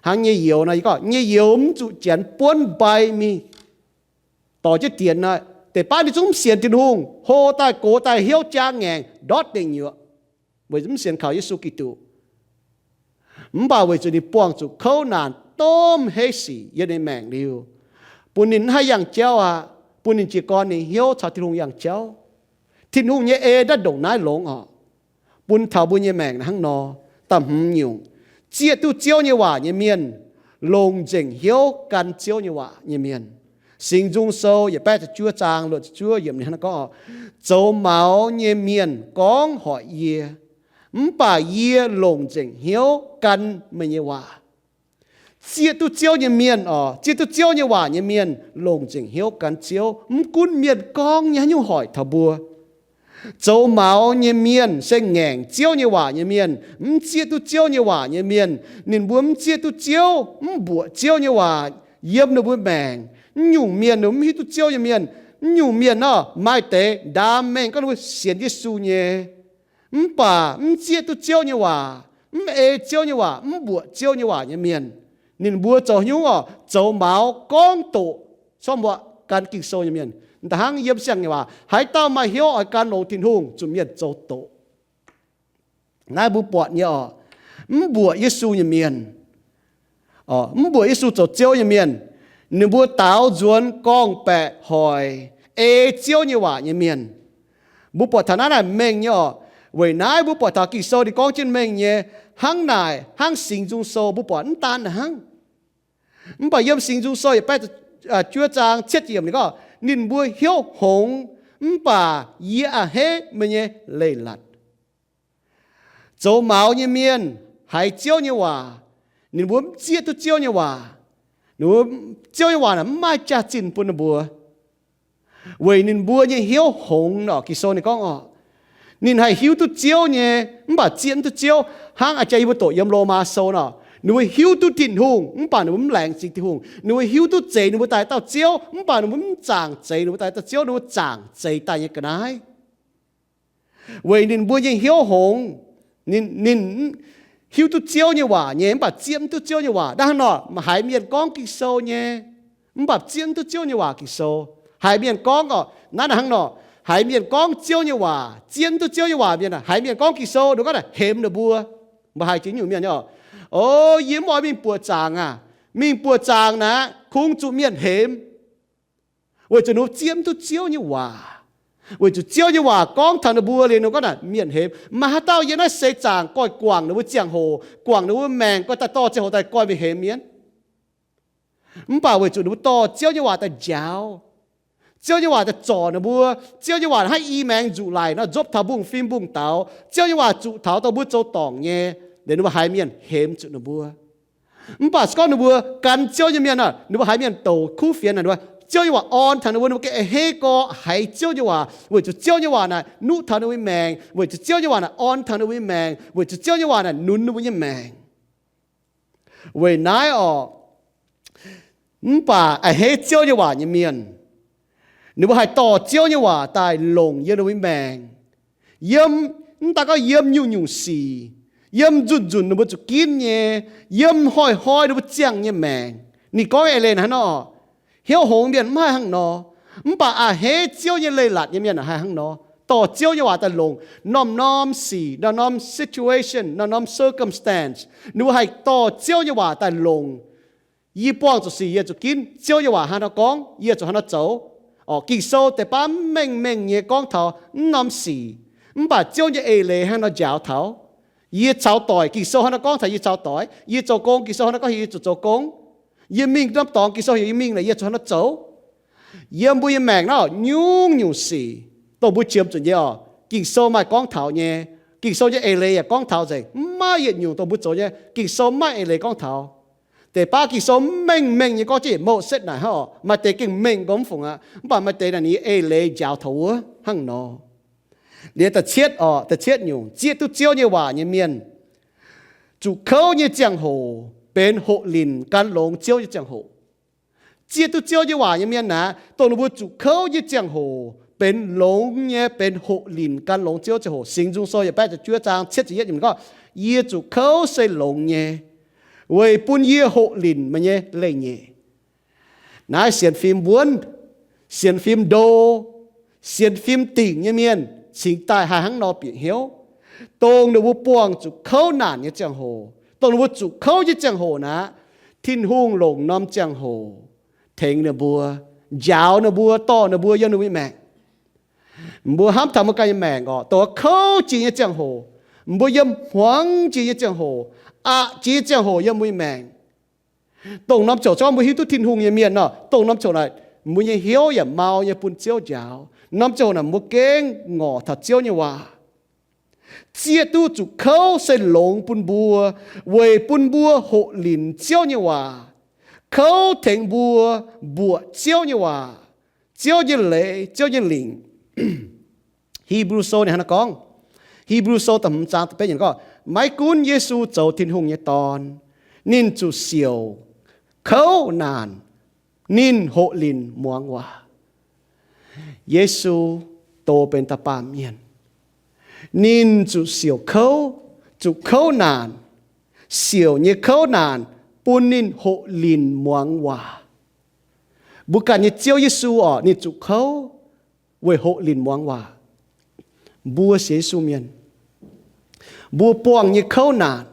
Hnangv nyei youz nor, yie gorngv nyei youz mv zuqc janx buonv mbai mingh dorh jienv dienx nor, deix baav ninh zungv mv sienx Tin-Hungh, hlo daaih gox daaih hnyouv jaa ngaengc ndortv deic nyuoqc, weic zuqc mv sienx kaux Yesu Giduc. Mv baac weic zuqc ninh buangh zuqc kouv naanc domh heiv sic yiem ninh maengc liuz, bun ninh mv haih yangh jauv aqv, bun ninh jiez gorn ninh hnyouv caux Tin-Hungh yangh jauv. Tin-Hungh nyei ei ndaav ndongc naaiv longx orqc, bun taux mbuo nyei maengc hnangv nor. Da'hmz nyungc, zieqv duqv Ziouv nyei waac nyei mienh, longc nzengc hnyouv gan Ziouv nyei waac nyei mienh. Singx Nzung Sou yietc baeqv ziepc juov zaang luoqc ziepc juov yiemc ninh hnangv naaiv gorngv, zoux maux nyei mienh gorngv hoic yie, mv baac yie longc nzengc hnyouv gan meih nyei waac. Zieqv duqv Ziouv nyei mienh orqc, zieqv duqv Ziouv nyei waac nyei mienh longc nzengc hnyouv gan Ziouv, mv gunv mienh gorngv nyei haaix nyungc hoic taux mbuo. Zoux maux nyei mienh se ngaengc Ziouv nyei waac nyei mienh. Mv zieqv duqv Ziouv nyei waac nyei mienh, ninh mbuo mv zieqv duqv Ziouv, mv mbuoqc Ziouv nyei waac yiem ninh mbuo maengc. Mv nyungc mienh ninh mbuo mv hiuv duqv Ziouv nyei mienh. Mv nyungc mienh nor, maaih deix ndaam mengh gorngv ninh mbuo sienx Yesu nyei, mv baac mv zieqv duqv Ziouv nyei waac, mv ei Ziouv nyei waac, mv mbuoqc Ziouv nyei waac nyei mienh, ninh mbuo zoux haaix nyungc orqc? Zoux maux gorngv doqc, corc muoqc gan Ging-Sou nyei mienh. Da'hnangv yiem siang-nyei waac, haaix dauh maaih hnyouv oix gan longx Tin-Hungh, zuqc mienh zoux doqc. Naaiv mbuo buatc nyei orqc, mv mbuoqc Yesu nyei mienh, mv mbuoqc Yesu zoux Ziouv nyei mienh, ninh mbuo daaux nzuonx gorngv-baeqc hoic ei Ziouv nyei waac nyei mienh. Mbuo buatc taux naaiv naaic mengh nyei orqc. Weic naaiv mbuo buatc taux Ging-Sou ninh gorngv jienv mengh nyei, hnangv naaic hnangv Singx Nzung Sou mbuo buatc mv daan naaic hnangv. Mv baac yiem Singx Nzung Sou yietc baeqv juov zaang cietv yiemc ninh gorngv, ninh mbuo hnyouv hngongx, mv baac yie a'hneiv meih nyei leiz-latc. Zoux maux nyei mienh haiz Ziouv nyei waac, ninh mbuo mv zieqv duqv Ziouv nyei waac. Ninh mbuo, Ziouv nyei waac naaic mv maaih jaax-zinh bun ninh mbuo, weic ninh mbuo nyei hnyouv hngongx nor. Ging-Sou ninh gorngv orqc, ninh haih hiuv duqv Ziouv nyei, mv baac zieqv mv duqv Ziouv. Hnangv a'jang yie mbuo doqc yiem Lomaa Sou nor, ninh mbuo hiuv duqv Tin-Hungh, mv baac ninh mbuo mv laengz zingh Tin-Hungh. Ninh mbuo hiuv duqv zeix ninh mbuo daaih dauh Ziouv, mv baac ninh mbuo mv zaangc zeix ninh mbuo daaih dauh Ziouv, ninh mbuo zaangc zeix daaih nyei ga'naaiv. Weic ninh mbuo nyei hnyouv hngongx, ninh, ninh hiuv duqv Ziouv nyei waac nyei, mv baac zieqv mv duqv Ziouv nyei waac. Naaiv hnangv nor, haiz mienh gorngv Ging-Sou nyei, mv baac zieqv mv duqv Ziouv nyei waac Ging-Sou. Haiz mienh gorngv orqc, naaiv hnangv nor, Haiz mienh gorngv Ziouv nyei waac, zien duqv Ziouv nyei waac mienh aah, haiz mienh gorngv Ging-Sou, ninh gorngv naaic hemx ninh mbuo. Mbuo haih jiex nyungc mienh nyei oc. O, yie mv oix mingh buoqc zaangc aac. Mingh buoqc zaangc naaic kungx zuqc mienh hemx, weic zuqc ninh mbuo zien duqv Ziouv nyei waac. Weic zuqc Ziouv nyei waac gorngv taux ninh mbuo liuz, ninh gorngv naaic mienh hemx. Maaih haaix dauh yiem naaiv seix zaangc goiv guangc ninh mbuo ziangh hoc, guangc ninh mbuo maengc, goiv daaih dorh ziangh hoc daaih goiv mingh hemx mienh? Mv baac weic zuqc ninh mbuo dorh Ziouv nyei waac daaih njaaux, Ziouv nyei waac daaih zorc ninh mbuo, Ziouv nyei waac hnangv i maengx nzuqc laic nor nzopv taux mbungv-fim mbungv-daux, Ziouv nyei waac zuqc taux dongh mbuo zoux dorngc nyei, liuz ninh mbuo haiz mienh hemx zuqc ninh mbuo. Mv baac se gorngv ninh mbuo gan Ziouv nyei mienh nor, ninh mbuo haiz mienh douc kuv fienx naaic, ninh mbuo, Ziouv nyei waac orn taux ninh mbuo, ninh mbuo gengh a'hneiv gorx haiz Ziouv nyei waac, weic zuqc Ziouv nyei waac naaic nuqv taux ninh mbuo nyei maengc, weic zuqc Ziouv nyei waac naaic orn taux ninh mbuo nyei maengc, weic zuqc Ziouv nyei waac naaic nunc ninh mbuo nyei maengc. Weic naaiv orqc, mv baac a'hneiv Ziouv nyei waac nyei mienh, ninh mbuo haih dorh Ziouv nyei waac daaih longc yiem ninh mbuo nyei maengc. Yiem, mv daaih gorngv yiem nyungc-nyungc sic, yiem nzunc-nzunc ninh mbuo zuqc ginv nyei, yiem hnoi-hnoi ninh mbuo ziangh nyei maengc. Ninh gorngv eix leiz hnangv nor, hnyouv hngongx mienh mv haih hnangv nor. Mv baac a'hneiv Ziouv nyei leiz-latc nyei mienh haih hnangv nor, dorh Ziouv nyei waac daaih longc norm-norm sic, norm-norm situation, norm-norm circumstance, ninh mbuo haih dorh Ziouv nyei waac daaih longc. Yie buangh zuqc sic yie zuqc ginv, Ziouv nyei waac hnangv nor gorngv, yie zuqc hnangv nor zoux. Orqc, Ging-Sou deix baav mengh mengh nyei gorngv taux mv norm sic, mv baac Ziouv nyei eix leiz hnangv nor njaaux taux. Yie caux doic, Ging-Sou hnangv nor gorngv taux yie caux doic. Yie zoux gong, Ging-Sou hnangv nor gorngv yie zuqc zoux gong. Yie mingh norm dorngx, Ging-Sou heuc yie mingh naaic yie zuqc hnangv nor zoux. Yiem mbuo nyei maengc naaiv nyungc-nyungc sic dongh mbuo qiemx zuqc nyei orqc, Ging-Sou maaih gorngv taux nyei. Ging-Sou nyei eix leiz yaac gorngv taux nzengc. Mv maaih yietc nyungc dongh mbuo zoux nyei Ging-Sou maaih eix leiz gorngv taux. Deix baav Ging-Sou mengh mengh nyei gorngv jienv Moses naaic hnangv orqc, maaih deix gengh mengh gorngv mv fungc aqv. Mv baac maaih deix naaic ninh nyei eix leiz njaaux taux wuov hnangv nor. Liuz da'cietv orqc, da'cietv nyungc, zieqv duqv Ziouv nyei waac nyei mienh zuqc kouv nyei ziangh hoc benx hoqc linc gan longx Ziouv nyei ziangh hoc. Zieqv duqv Ziouv nyei waac nyei mienh naaic, dongh ninh mbuo zuqc kouv nyei ziangh hoc benx longx nyei, benx hoqc linc gan longx Ziouv ziangh hoc. Singx Nzung Sou yietc baeqv ziepc juov zaang cietv ziepc yietv yiemc gorngv, yie zuqc kouv se longx nyei, weic bun yie hoqc linc meih nyei leiz-nyeic. Naaiv sienx fim wuonv, sienx fim ndo, sienx fim dingc nyei mienh cingx daaih haih hnangv nor bieqc hnyouv. Dongh ninh mbuo buangh zuqc kouv naanc nyei ziangh hoc, dongh ninh mbuo zuqc kouv nyei ziangh hoc naaic, Tin-Hungh longc norm ziangh hoc tengx ninh mbuo, njaaux ninh mbuo, dorh ninh mbuo yiem ninh mbuo nyei maengc. Mbuo hnamv taux mbuo ganh nyei maengc orqc, dongh kouv jiex nyei ziangh hoc, mbuo yiem hmuangx jiex nyei ziangh hoc, aqc jiex nyei ziangh hoc yiem mbuo nyei maengc. Dongh norm ziouc gorngv mbuo hiuv duqv Tin-Hungh nyei mienh nor, dongh norm ziouc naaic, mbuo nyei hnyouv yaac mau nyei bun Ziouv njaaux. Norm ziouc naaic mbuo gengh ngorc taux Ziouv nyei waac. Zieqv duqv zuqc kouv se longx bun mbuo, weic bun mbuo hoqc linc Ziouv nyei waac. Kouv tengx mbuo mbuoqc Ziouv nyei waac, Ziouv nyei leiz, Ziouv nyei lingc. Hipv^lu Sou ninh hnangv naaiv gorngv, Hipv^lu Sou da'hmz zaang da'betv yiemc gorngv, maiv gunv Yesu zoux Tin-Hungh nyei Dorn, ninh zuqc siouc kouv naanc, ninh hoqc linc muangx waac. Yesu doz benx da'baamh mienh, ninh zuqc siouc kouv, zuqc kouv naanc, siouc nyei kouv naanc bun ninh hoqc linc muangx waac. Mbuo ganh nyei Ziouv Yesu orqc, ninh zuqc kouv weic hoqc linc muangx waac. Mbuo sienx Yesu mienh, mbuo buangh nyei kouv naanc,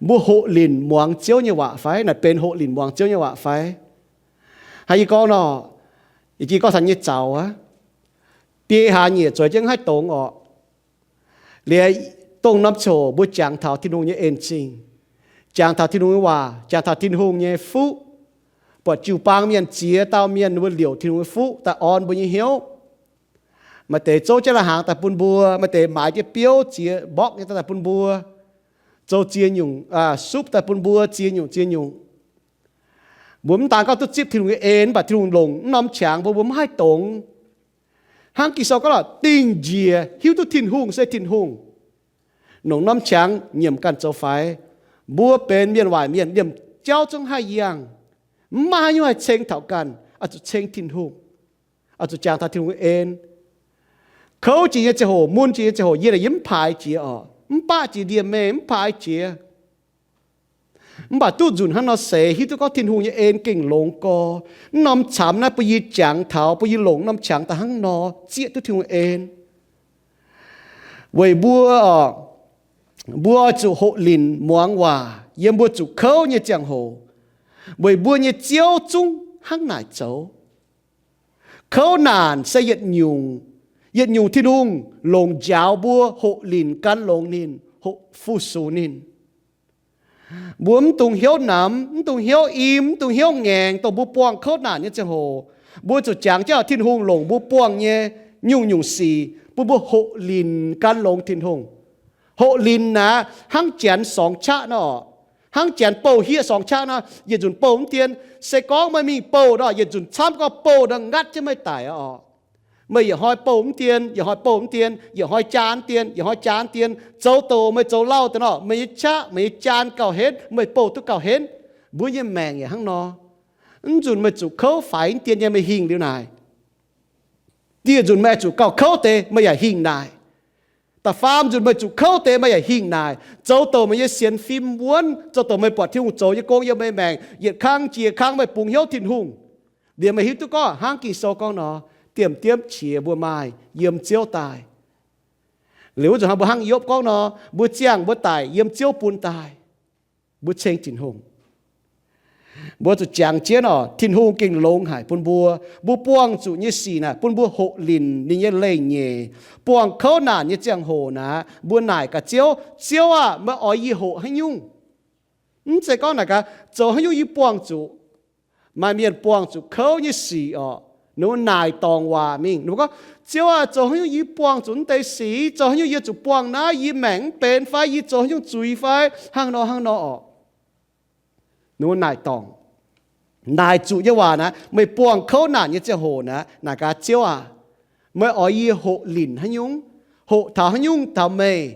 mbuo hoqc linc muangx Ziouv nyei waac fai? Naaic benx hoqc linc muangx Ziouv nyei waac fai? Hnangv yie gorngv nor, yie jiex gorngv taux nyei zaux aqv, biei hlaax nyieqc zueiz jienv haih dongz orqc. Liuz dongh norm ziouc mbuo jangx taux Tin-Hungh nyei en-zingh, jangx taux Tin-Hungh nyei waac, jangx taux Tin-Hungh nyei fuqv, buatc jiu-baang mienh ziex dauh mienh ninh mbuo liouc Tin-Hungh nyei fuqv daaih orn mbuo nyei hnyouv. Maaih deix zouv jienv lai-hnaangx daaih bun mbuo, maaih deix maaiz jienv biouv ziex mborqv nyei daaih bun mbuo, zoux ziex nyungc, supv daaih bun mbuo ziex nyungc ziex nyungc. Mbuo mv daan gorngv duqv zipv Tin-Hungh nyei en, mv baac Tin-Hungh longc mv norm qangx mbuo, mbuo mv haih dongz. Hnangv Ging-Sou gorngv lorqc, dingh njiec hiuv duqv Tin-Hungh se Tin-Hungh. Longc norm qangx nyiemc ganh zoux faix. Mbuo benx mienh waaic mienh, liemh jauv zungv haih yangh, mv maaih haaix nyungc haih ceng taux ganh, oix zuqc ceng Tin-Hungh, oix zuqc jangx taux Tin-Hungh nyei en. Kouv jiex nyei ziangh hoc, mun jiex nyei ziangh hoc, yie naaic yie mv paaix jiex orqc, mv baqv jiex ndie-mengh, mv paaix jiex. Mv baac duqv nzunc hnangv nor seix hiuv duqv gorngv Tin-Hungh nyei en gengh longx gorx. Mv norm camv naaiv bun yie jangx taux, bun yie longc norm qangx daaih hnangv nor zieqv duqv Tin-Hungh en. Weic mbuo, mbuo oix zuqc hoqc linc muangx waac yiem mbuo zuqc kouv nyei ziangh hoc, weic mbuo nyei Ziouv zungv hnangv naaic zoux. Kouv naanc se yietc nyungc, yietc nyungc Tin-Hungh longc njaaux mbuo hoqc linc gan longx ninh, hoqc fu-sux ninh. Mbuo mv dungx hnyouv namx, mv dungx hnyouv im, mv dungx hnyouv ngaengc, dongh mbuo buangh kouv naanc nyei ziangh hoc. Mbuo zuqc jangx jienv Tin-Hungh longc mbuo buangh nyei nyungc-nyungc sic bun mbuo hoqc linc gan longx Tin-Hungh. Hoqc linc naaic hnangv janx sorngx qaqv nor, hnangv janx bouh hieqv sorngx qaqv nor, yietc nzunc bouh mv dien. Se gorngv meih mingh bouh nor, yietc nzunc camv gorngv bouh nor ngatv jienv meih daic oc. Meih yietc hnoi bouh mv dien, yietc hnoi bouh mv dien, yietc hnoi jaan dien, yietc hnoi jaan dien, zoux douc meih zoux lauh deix nor, meih nyei qaqv, meih nyei jaan gauh henv, meih bouh duqv gauh henv. Mbuo nyei maengc yaac hnangv nor. Mv nzunc meih zuqc kouv faix mv dien nyei meih hingh liuz naaic. Dieh nzunc meih zuqc gauh kouv deix meih yaac hingh naaic. Da'faam nzunc meih zuqc kouv deix meih yaac hingh naaic. Zoux douc meih nyei sienx fim wuonv, zoux douc meih buatc Tin-Hungh zoux nyei gong yiem meih maengc, yietc kang jiex kang meih bungx hnyouv Tin-Hungh. Liuz meih hiuv duqv gorngv hnangv Ging-Sou gorngv nor, diemv-diemv qiex mbuo maaih yiem Ziouv daaih. Liuz wuov nzunc hnangv mbuo hnangv Yopv gorngv nor, mbuo ziangh mbuo daic yiem Ziouv bun daaih. Mbuo ceng Tin-Hungh. Mbuo zuqc jangx jienv oc, Tin-Hungh gengh longx haic bun mbuo. Mbuo buangh zuqc nyei sic naaic bun mbuo hoqc linc ninh nyei leiz-nyeic. Buangh kouv naanc nyei ziangh hoc naaic, mbuo naaic gaax Ziouv, Ziouv aah! Meih oix yie hoqc haaix nyungc? Mv zeiz gorngv naaic gaax, zoux haaix nyungc yie buangh zuqc. Maaih mienh buangh zuqc kouv nyei sic oc, ninh mbuo naaic dorngc waac mingh. Ninh mbuo gorngv, Ziouv aah! Zoux haaix nyungc yie buangh zuqc naaiv deix sic? Zoux haaix nyungc yie zuqc buangh naaiv? Yie maengc mv benx fai? Yie zoux haaix nyungc zuiz fai? Hnangv nor hnangv nor oc. Ninh mbuo naaic dorngc. Naaic zuqc nyei waac naaic, meih buangh kouv naanc nyei ziangh hoc naaic, naaic gaax, Ziouv aah! Meih oix yie hoqc linc haaix nyungc? Hoqc taux haaix nyungc taux meih?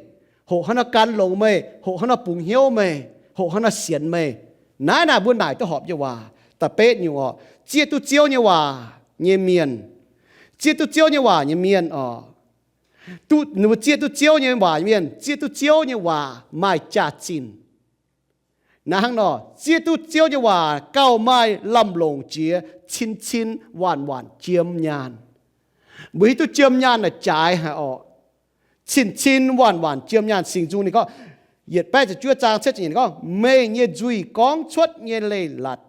Hoqc hnangv nor gan longx meih? Hoqc hnangv nor bungx hnyouv meih? Hoqc hnangv nor sienx meih? Naaiv naaic mbuo naaic duqv horpc nyei waac. Da'betv nyungc oc, zieqv duqv Ziouv nyei waac nyei mienh. Zieqv duqv Ziouv nyei waac nyei mienh oc. Duqv, ninh mbuo zieqv duqv Ziouv nyei waac nyei mienh, zieqv duqv Ziouv nyei waac maaih jaax-zinh. Naaiv hnangv nor, zieqv duqv Ziouv nyei waac gauh maaih lamh longc jiex cin-cin waanc-waanc jiem nyaanh. Mbuo hiuv duqv jiem nyaanh naaic jaaix haic orqc. Cin-cin waanc-waanc jiem nyaanh. Singx Nzung ninh gorngv, yietc baeqv ziepc juov zaang cietv ziepc nyeic ninh gorngv, meih nyei nzuih gorngv cuotv nyei leiz-latc.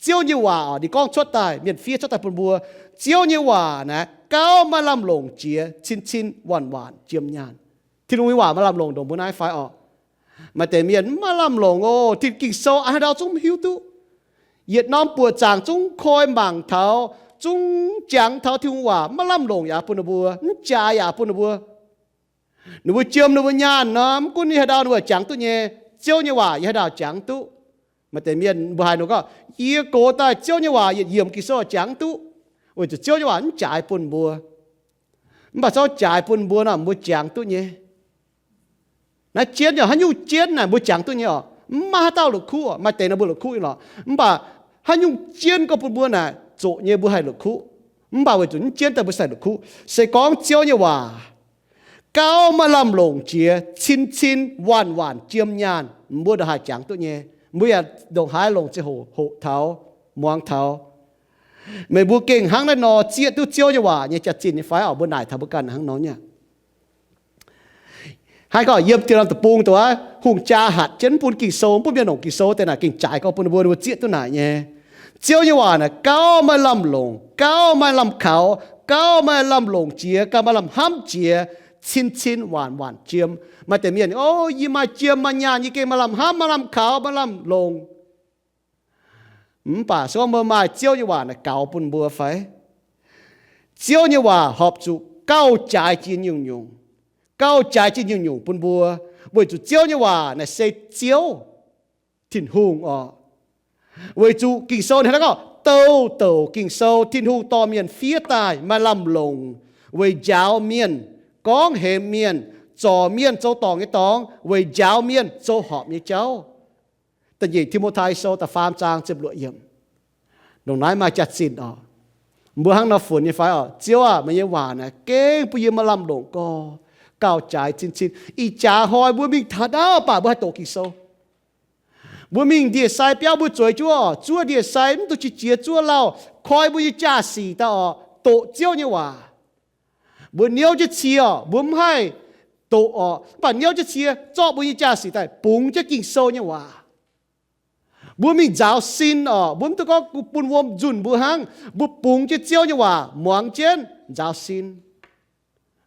Ziouv nyei waac oc, ninh gorngv cuotv daaih, mienh fiev cuotv daaih bun mbuo. Ziouv nyei waac naaiv gauh maaih lamh longc jiex cin-cin waanc-waanc jiem nyaanh. Tin-Hungh nyei waac maaih lamh longc ndongc mbuo naaiv fai orqc? Maaih deix mienh mv maaih lamh longc oc. Tin Ging-Sou a'hneiv ndau zungv mv hiuv duqv. Yietc norm buoqc zaangc zungv koi mangc taux, zungv jangx taux Tin-Hungh waac, mv maaih lamh longc yaac bun ninh mbuo, mv jaaix yaac bun ninh mbuo. Ninh mbuo jiem ninh mbuo nyaanh nor, mv gunv yie haaix ndau ninh mbuo jangx duqv nyei. Ziouv nyei waac yie haaix ndau jangx duqv. Maaih deix mienh mbuo haiz ninh gorngv, yie gox daaih Ziouv nyei waac yietc yiemc Ging-Sou jangx duqv, weic zuqc Ziouv nyei waac mv jaaix bun mbuo. Mv baac zorqv jaaix bun mbuo nor, mbuo jangx duqv nyei. Naaiv jienv yaac haaix nyungc jienv naaic mbuo jangx duqv nyei orqc. Mv maaih haaix dauh la'kuqv orqc. Maaih deix nor mbuo la'kuqv nyei lorqc. Mv baac haaix nyungc jienv gorngv bun mbuo naaic zoqc nyei mbuo haih la'kuqv. Mv baac weic zuqc mv jienv daaih mbuo sai la'kuqv. Se gorngv Ziouv nyei waac gauh maaih lamh longc jiex cin-cin waanc-waanc jiem nyaanh, mbuo ndongc haaix jangx duqv nyei. Mbuo yaac ndongc haaix longc ziangh hoc hoqc taux, muangx taux. Meih mbuo gengh hnangv naaiv nor zieqv duqv Ziouv nyei waac nyei jaax-zinh nyei fai orqc? Mbuo naaic taux mbuo ganh hnangv nor nyei. Hnangv gorngv yiem dieh norm deic-bung dongh wuov hungh jaa hatc jienv mv bun Ging-Sou, mv bun mienh longc Ging-Sou deix naaic gengh jaaix gorx bun mbuo, mbuo zieqv duqv naaic nyei. Ziouv nyei waac naaic gauh maaih lamh longc, gauh maaih lamh kaux, gauh maaih lamh longc jiex, gauh maaih lamh hnamv jiex, cin-cin waanc-waanc jiem. Maaih deix mienh, o, yie maaih jiem maaih nyaanh, yie gengh maaih lamh hnamv, maaih lamh kaux, maaih lamh longc. Mv baac se gorngv mbuo maaih Ziouv nyei waac naaic gaux bun mbuo fai? Ziouv nyei waac horpc zuqc gauh jaaix jiex nyungc-nyungc, gauh jaaix jiex nyungc-nyungc bun mbuo, weic zuqc Ziouv nyei waac naaic se Ziouv Tin-Hungh orqc. Weic zuqc Ging-Sou ninh hnangv gorngv, douc douc Ging-Sou Tin-Hungh dorh mienh fiev daaih maaih lamh longc weic njaaux mienh, gorngv hemx mienh, zorc mienh zoux dorngc nyei dorngx, weic njaaux mienh zoux horpc nyei jauv. Da'nyeic Ti^mo^tai Sou da'faam zaang ziepc luoqc yiemc. Ndongc naaiv maaih jaax-zinh orqc. Mbuo hnangv nor funx nyei fai orqc? Ziouv aah, meih nyei waac naaic gengh bun yie maaih lamh longc gorx, gauh jaaix cin-cin. Ih jaax hnoi mbuo mingh taux naaiv baac mbuo haih doqc Ging-Sou. Mbuo mingh ndie-sai biauv, mbuo zueiz jienv oc, zuov ndie-sai mv duqv qiex jiez, zuov lauh, koi mbuo nyei jaa-sic daaih oc, doqc Ziouv nyei waac. Mbuo niouv jienv cie oc, mbuo mv haih doqc oc, mv baac niouv jienv cie zorqv mbuo nyei jaa-sic daaih bungx jienv Ging-Sou nyei waac. Mbuo mingh nzaaux sin oc, mbuo mv duqv gorngv bun wuom nzunc mbuo hnangv, mbuo bungx jienv Ziouv nyei waac muangx jienv nzaaux sin.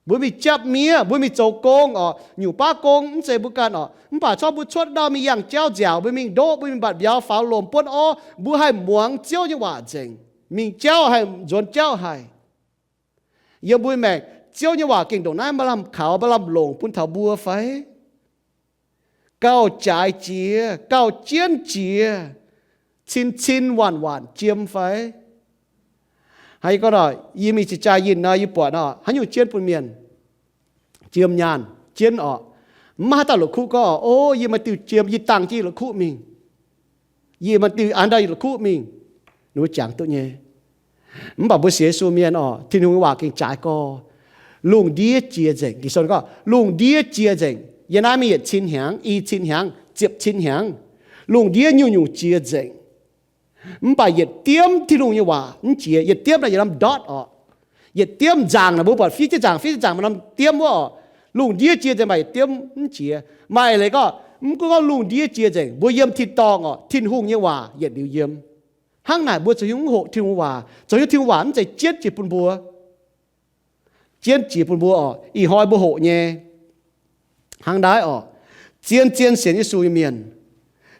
Mbuo mingh japv miev, mbuo mingh zoux gong oc, nyungc baav gong mv zeiz mbuo ganh oc, mv baac corc mbuo cuotv ndau mingh yangh jauv nziaauc, mbuo mingh ndoqv, mbuo mingh mbatc mbiauz faaux lomc buonv orv, mbuo haih muangx Ziouv nyei waac nzengc. Mingh jauv haih nzuonx jauv haih. Yiem mbuo maengc, Ziouv nyei waac gengh ndongc naaiv maaih lamh kaux, maaih lamh longc bun taux mbuo fai? Gauh jaaix jiex, gauh jienv jiex, cin-cin waanc-waanc jiem fai? Hnangv yie gorngv nor, yie mingh jiex jaa yinh nor, yie buatc nor, haaix nyungc jienv bun mienh? Jiem nyaanh, jienv oc. Mv maaih haaix dauh la'kuqv gorngv, o, yie maaih diuh jiem, yie dangh jienv la'kuqv mingh. Yie maaih diuh an ndau la'kuqv mingh. Ninh mbuo jangx duqv nyei. Mv baac mbuo sienx Yesu mienh oc, Tin-Hungh nyei waac gengh jaaix gorx. Lungh ndiev jiex nzengc. Ging-Sou gorngv, lungh ndiev jiex nzengc. Yiem naaiv mingh yietc cin hnyangx, i cin hnyangx, ziepc cin hnyangx. Lungh ndiev nyungc-nyungc jiex nzengc. Mv baac yietc diemv Tin-Hungh nyei waac mv jiex. Yietc diemv naaic yietc norm dot oc. Yietc diemv nzaangc naaic mbuo buatc fiev jienv nzaangc, fiev jienv nzaangc maaih norm diemv wuov oc. Lungh ndiev jiex nzengc, maaih yietc diemv mv jiex. Maaih leiz gorngv, mv gunv gorngv lungh ndiev jiex nzengc, mbuo yiem tin-dorngh oc, Tin-Hungh nyei waac yietc liuz yiem. Hnangv naaic mbuo zoux haaix nyungc mv hoqc Tin-Hungh waac? Zoux haaix nyungc Tin-Hungh waac mv zeiz jienv jiex bun mbuo? Jienv jiex bun mbuo oc. Ih hnoi mbuo hoqc nyei hnangv naaiv oc. Zien-zien sienx Yesu nyei mienh,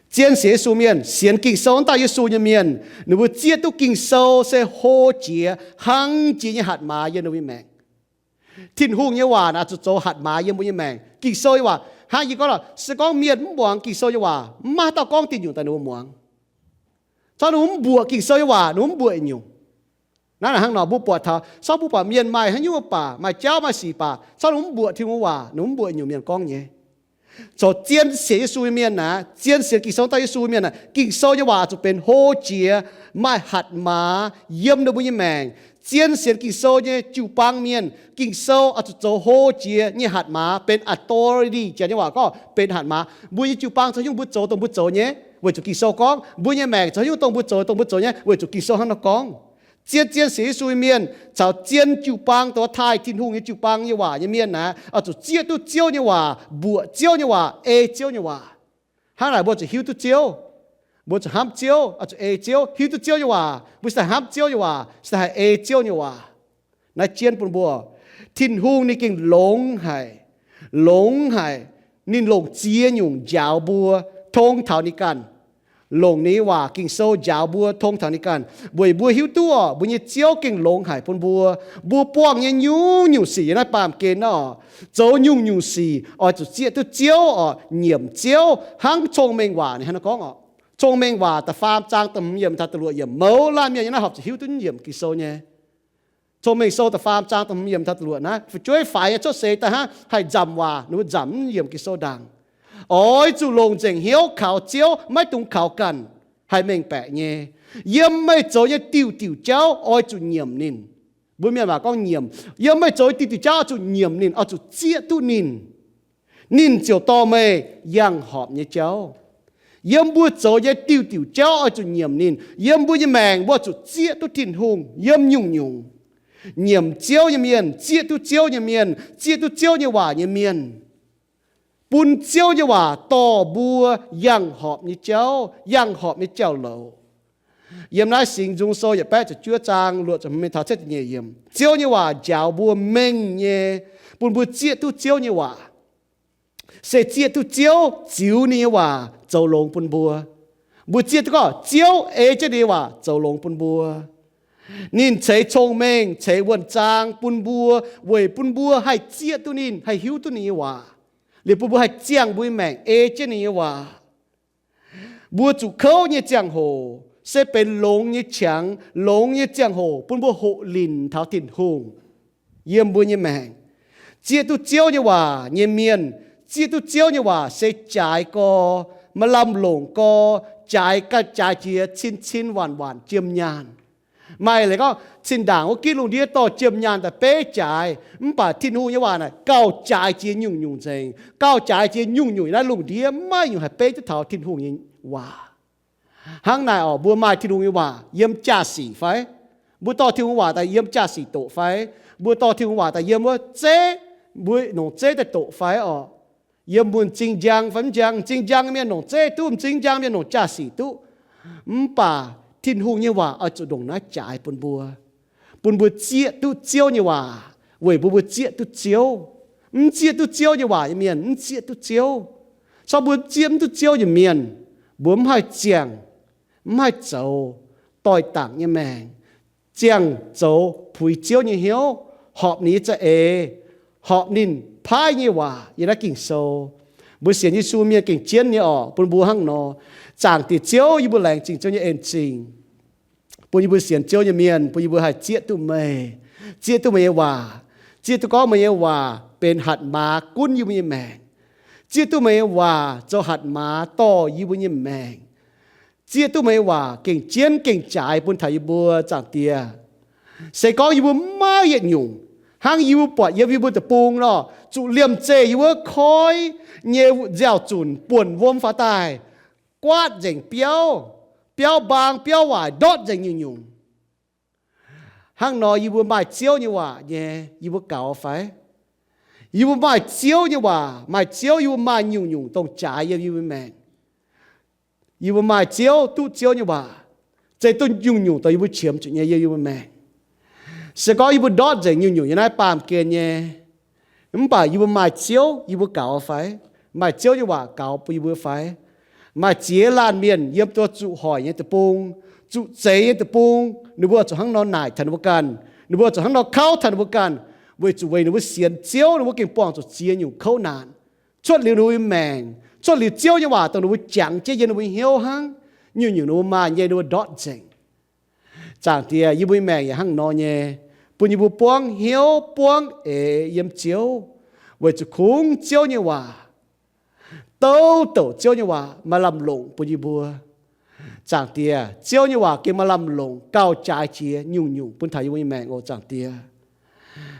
zien sienx Yesu mienh, sienx Ging-Sou wuov dauh Yesu nyei mienh, ninh mbuo zieqv duqv Ging-Sou se hlo jiex, hnangv jiex nyei hatc maaz yiem ninh mbuo nyei maengc. Tin-Hungh nyei waac naaic zuqc zoux hatc maaz yiem mbuo nyei maengc. Ging-Sou nyei waac, hnangv yie gorngv nor, se gorngv mienh mv muangx Ging-Sou nyei waac, mv maaih haaix dauh gorngv diuh nyungc daaih ninh mbuo muangx. Corc ninh mbuo mv mbuoqc Ging-Sou nyei waac, ninh mbuo mv mbuoqc nyungc. Naaiv hnangv nor mbuo buatc taux, corc mbuo buatc mienh maaih haaix nyungc waac baac, maaih jauv maaih sic baac, corc ninh mbuo mv mbuoqc Tin-Hungh waac, ninh mbuo mv mbuoqc nyungc mienh gorngv nyei. Zoux zien sienx Yesu nyei mienh naaic, zien sienx Ging-Sou dauh Yesu mienh naaic, Ging-Sou nyei waac zuqc benx hlo jiex, maaih hatc maaz yiem ninh mbuo nyei maengc. Zien sienx Ging-Sou nyei jiu-baang mienh, Ging-Sou oix zuqc zoux hlo jiex nyei hatc maaz, benx authority, janx nyei waac gorngv benx hatc maaz. Mbuo nyei jiu-baang zoux nyungc mbuo zoux dongh mbuo zoux nyei, weic zuqc Ging-Sou gorngv. Mbuo nyei maengc zoux nyungc dongh mbuo zoux dongh mbuo zoux nyei, weic zuqc Ging-Sou hnangv nor gorngv. Zien-zien sienx Yesu nyei mienh caux zien jiu-baang, dongh taaih Tin-Hungh nyei jiu-baang nyei waac nyei mienh naaic, oix zuqc zieqv duqv Ziouv nyei waac, mbuoqc Ziouv nyei waac, ei Ziouv nyei waac. Hnangv naaic mbuo zuqc hiuv duqv Ziouv. Mbuo zuqc hnamv Ziouv, oix zuqc ei Ziouv, hiuv duqv Ziouv nyei waac. Mbuo se haih hnamv Ziouv nyei waac, se haih ei Ziouv nyei waac. Naaiv jienv bun mbuo, Tin-Hungh ninh gengh longx haic, longx haic. Ninh longc ziex nyungc njaaux mbuo tong taux ninh ganh. Longc ninh nyei waac Ging-Sou njaaux mbuo tong taux ninh ganh, weic mbuo hiuv duqv oc, mbuo nyei Ziouv gengh longx haic bun mbuo. Mbuo buangh nyei nyungc-nyungc sic yiem naaiv baamh gen oc, zoux nyungc-nyungc sic oix zuqc zieqv duqv Ziouv oc, nyiemc Ziouv hnangv Cong-Mengh Waac ninh hnangv naaiv gorngv oc. Cong-Mengh Waac da'faam zaang da'hmz yiemc taux da'luoqc yiemc, mouz laanh mienh yiem naaiv horpc zuqc hiuv duqv nyiemc Ging-Sou nyei. Cong-Mengh Sou da'faam zaang da'hmz yiemc taux da'luoqc naaiv, fu'jueiv faix nyei cuotv seix daaih hnangv haih nzamc waac, ninh mbuo nzamc mv nyiemc Ging-Sou ndaangc. Oix zuqc longc nzengc hnyouv kaux Ziouv, maiv dungx kaux ganh, haih mengh baeqc nyei. Yiem meih zoux nyei diuh diuh jauv oix zuqc nyiemc ninh. Mbuo mienh waac gorngv nyiemc. Yiem meih zoux nyei diuh diuh jauv oix zuqc nyiemc ninh, oix zuqc zieqv duqv ninh. Ninh ziouc dorh meih yangh horpc nyei jauv. Yiem mbuo zoux nyei diuh diuh jauv oix zuqc nyiemc ninh. Yiem mbuo nyei maengc mbuo zuqc zieqv duqv Tin-Hungh yiem nyungc-nyungc. Nyiemc Ziouv nyei mienh, zieqv duqv Ziouv nyei mienh, zieqv duqv Ziouv nyei waac nyei mienh, bun Ziouv nyei waac dorh mbuo yangh horpc nyei jauv, yangh horpc nyei jauv-louc. Yiem naaiv Singx Nzung Sou yietc baeqv ziepc juov zaang luoqc ziepc hmz mingh taux cietv ziepc nyeic yiemc, Ziouv nyei waac njaaux mbuo mengh nyei, bun mbuo zieqv duqv Ziouv nyei waac. Se zieqv duqv Ziouv ziux ninh nyei waac zoux longx bun mbuo. Mbuo zieqv duqv gorngv Ziouv ei jienv ninh nyei waac zoux longx bun mbuo. Ninh ceix cong-mengh, ceix wuonh zaang bun mbuo, weic bun mbuo haih zieqv duqv ninh, haih hiuv duqv ninh nyei waac, liuz bun mbuo haih ziangh mbuo nyei maengc ei jienv ninh nyei waac. Mbuo zuqc kouv nyei ziangh hoc se benx longx nyei qangx, longx nyei ziangh hoc bun mbuo hoqc linc taux Tin-Hungh yiem mbuo nyei maengc. Zieqv duqv Ziouv nyei waac nyei mienh, zieqv duqv Ziouv nyei waac se jaaix gorx, maaih lamh longc gorx, jaaix ganh jaaix jiex cin-cin waanc-waanc jiem nyaanh. Maaih leiz gorngv zinh ndaangc wuov ginv lungh ndiev dorh jiem nyaanh daaih beiv jaaix, mv baac Tin-Hungh nyei waac naaic gauh jaaix jiex nyungc-nyungc nzengc. Gauh jaaix jiex nyungc-nyungc naaiv lungh ndiev maiv nyungc haih beiv duqv taux Tin-Hungh nyei waac. Hnangv naaic orqc, mbuo maaih Tin-Hungh nyei waac yiem jaa-sic fai? Mbuo dorh Tin-Hungh waac daaih yiem jaa-sic doqc fai? Mbuo dorh Tin-Hungh waac daaih yiem wuov zeiv, mbuo longc zeiv daaih doqc fai orqc? Yiem mbuo m'zing njang fai m'jang, m'zing njang mienh longc zeiv duqv, m'zing njang mienh longc jaa-sic duqv. Mv baac Tin-Hungh nyei waac oix zuqc ndongc naaiv jaaix bun mbuo, bun mbuo zieqv duqv Ziouv nyei waac, weic mbuo mbuo zieqv duqv Ziouv. Mv zieqv duqv Ziouv nyei waac nyei mienh mv zieqv duqv Ziouv. Corc mbuo zieqv mv duqv Ziouv nyei mienh, mbuo mv haih ziangh, mv haih zoux doix-dangc nyei maengc, ziangh zoux puix Ziouv nyei hnyouv, horpc ninh nyei za'eix, horpc ninh paaiv nyei waac yiem naaiv Ging-Sou. Mbuo sienx Yesu mienh gengh jienv nyei orqc, bun mbuo hnangv nor. Zaangc Diex Ziouv, yie mbuo laengz zingh Ziouv nyei en-zingh, bun yie mbuo sienx Ziouv nyei mienh, bun yie mbuo haih zieqv duqv meih, zieqv duqv meih nyei waac, zieqv duqv gorngv meih nyei waac benx hatc maaz gunv yie mbuo nyei maengc, zieqv duqv meih nyei waac zoux hatc maaz dorh yie mbuo nyei maengc, zieqv duqv meih nyei waac gengh jienv gengh jaaix bun taux yie mbuo. Zaangc Diex, se gorngv yie mbuo maiv yietc nyungc, hnangv yie mbuo buatc yiem yie mbuo deic-bung nor, zuqc liemh zeih yie mbuo koiv nyei nziaaux-zunc buonc wuom faaux daaih, guaatv nzengc biauv, biauv mbaang biauv waaic ndortv nzengc nyungc-nyungc. Hnangv nor yie mbuo maaih Ziouv nyei waac nyei, yie mbuo gaux fai? Yie mbuo maaih Ziouv nyei waac, maaih Ziouv, yie mbuo maaih nyungc-nyungc dongh jaaix yiem yie mbuo maengc. Yie mbuo maaih Ziouv, duqv Ziouv nyei waac, zeiz duqv nyungc-nyungc dongh yie mbuo qiemx zuqc nyei yiem yie mbuo maengc. Se gorngv yie mbuo ndortv nzengc nyungc-nyungc yiem naaiv baamh gen nyei, mv baac yie mbuo maaih Ziouv, yie mbuo gaux fai? Maaih Ziouv nyei waac gaux bun yie mbuo fai? Maaih ziex laanh mienh yiem duqv zuqc hoic nyei deic-bung, zuqc zeix nyei deic-bung, ninh mbuo zuqc hnangv nor naaic taux ninh mbuo ganh, ninh mbuo zuqc hnangv nor kauv taux ninh mbuo ganh, weic zuqc weic ninh mbuo sienx Ziouv, ninh mbuo gengh buangh zuqc ziex nyungc kouv naanc. Cuotv liuz ninh mbuo nyei maengc, cuotv liuz Ziouv nyei waac dongh ninh mbuo jangx jienv yiem ninh mbuo nyei hnyouv hnangv, nyungc-nyungc ninh mbuo maaih nyei ninh mbuo ndortv nzengc. Zaangc Diex, yie mbuo nyei maengc yaac hnangv nor nyei, bun yie mbuo buangv hnyouv buangv eix yiem Ziouv, weic zuqc kungx Ziouv nyei waac, douc douc Ziouv nyei waac maaih lamh longc bun yie mbuo. Zaangc Diex, Ziouv nyei waac gengh maaih lamh longc gauh jaaix jiex nyungc-nyungc bun taux yie mbuo nyei maengc oc. Zaangc Diex,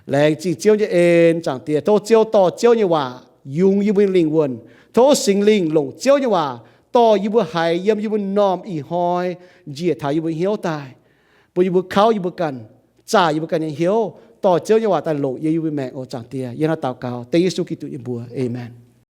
laengz zingh Ziouv nyei en. Zaangc Diex, tov Ziouv dorh Ziouv nyei waac yungz yie mbuo nyei lingh wuonh. Tov Singx Lingh longc Ziouv nyei waac dorh yie mbuo haiz yiem yie mbuo m'normh ih hnoi njiec taux yie mbuo hnyouv daaih, bun yie mbuo kauv yie mbuo ganh, zaah yie mbuo ganh nyei hnyouv, dorh Ziouv nyei waac daaih longc yiem yie mbuo maengc oc. Zaangc Diex, yie hnangv daux gaux dengv Yesu Giduc nyei mbuox, aamen.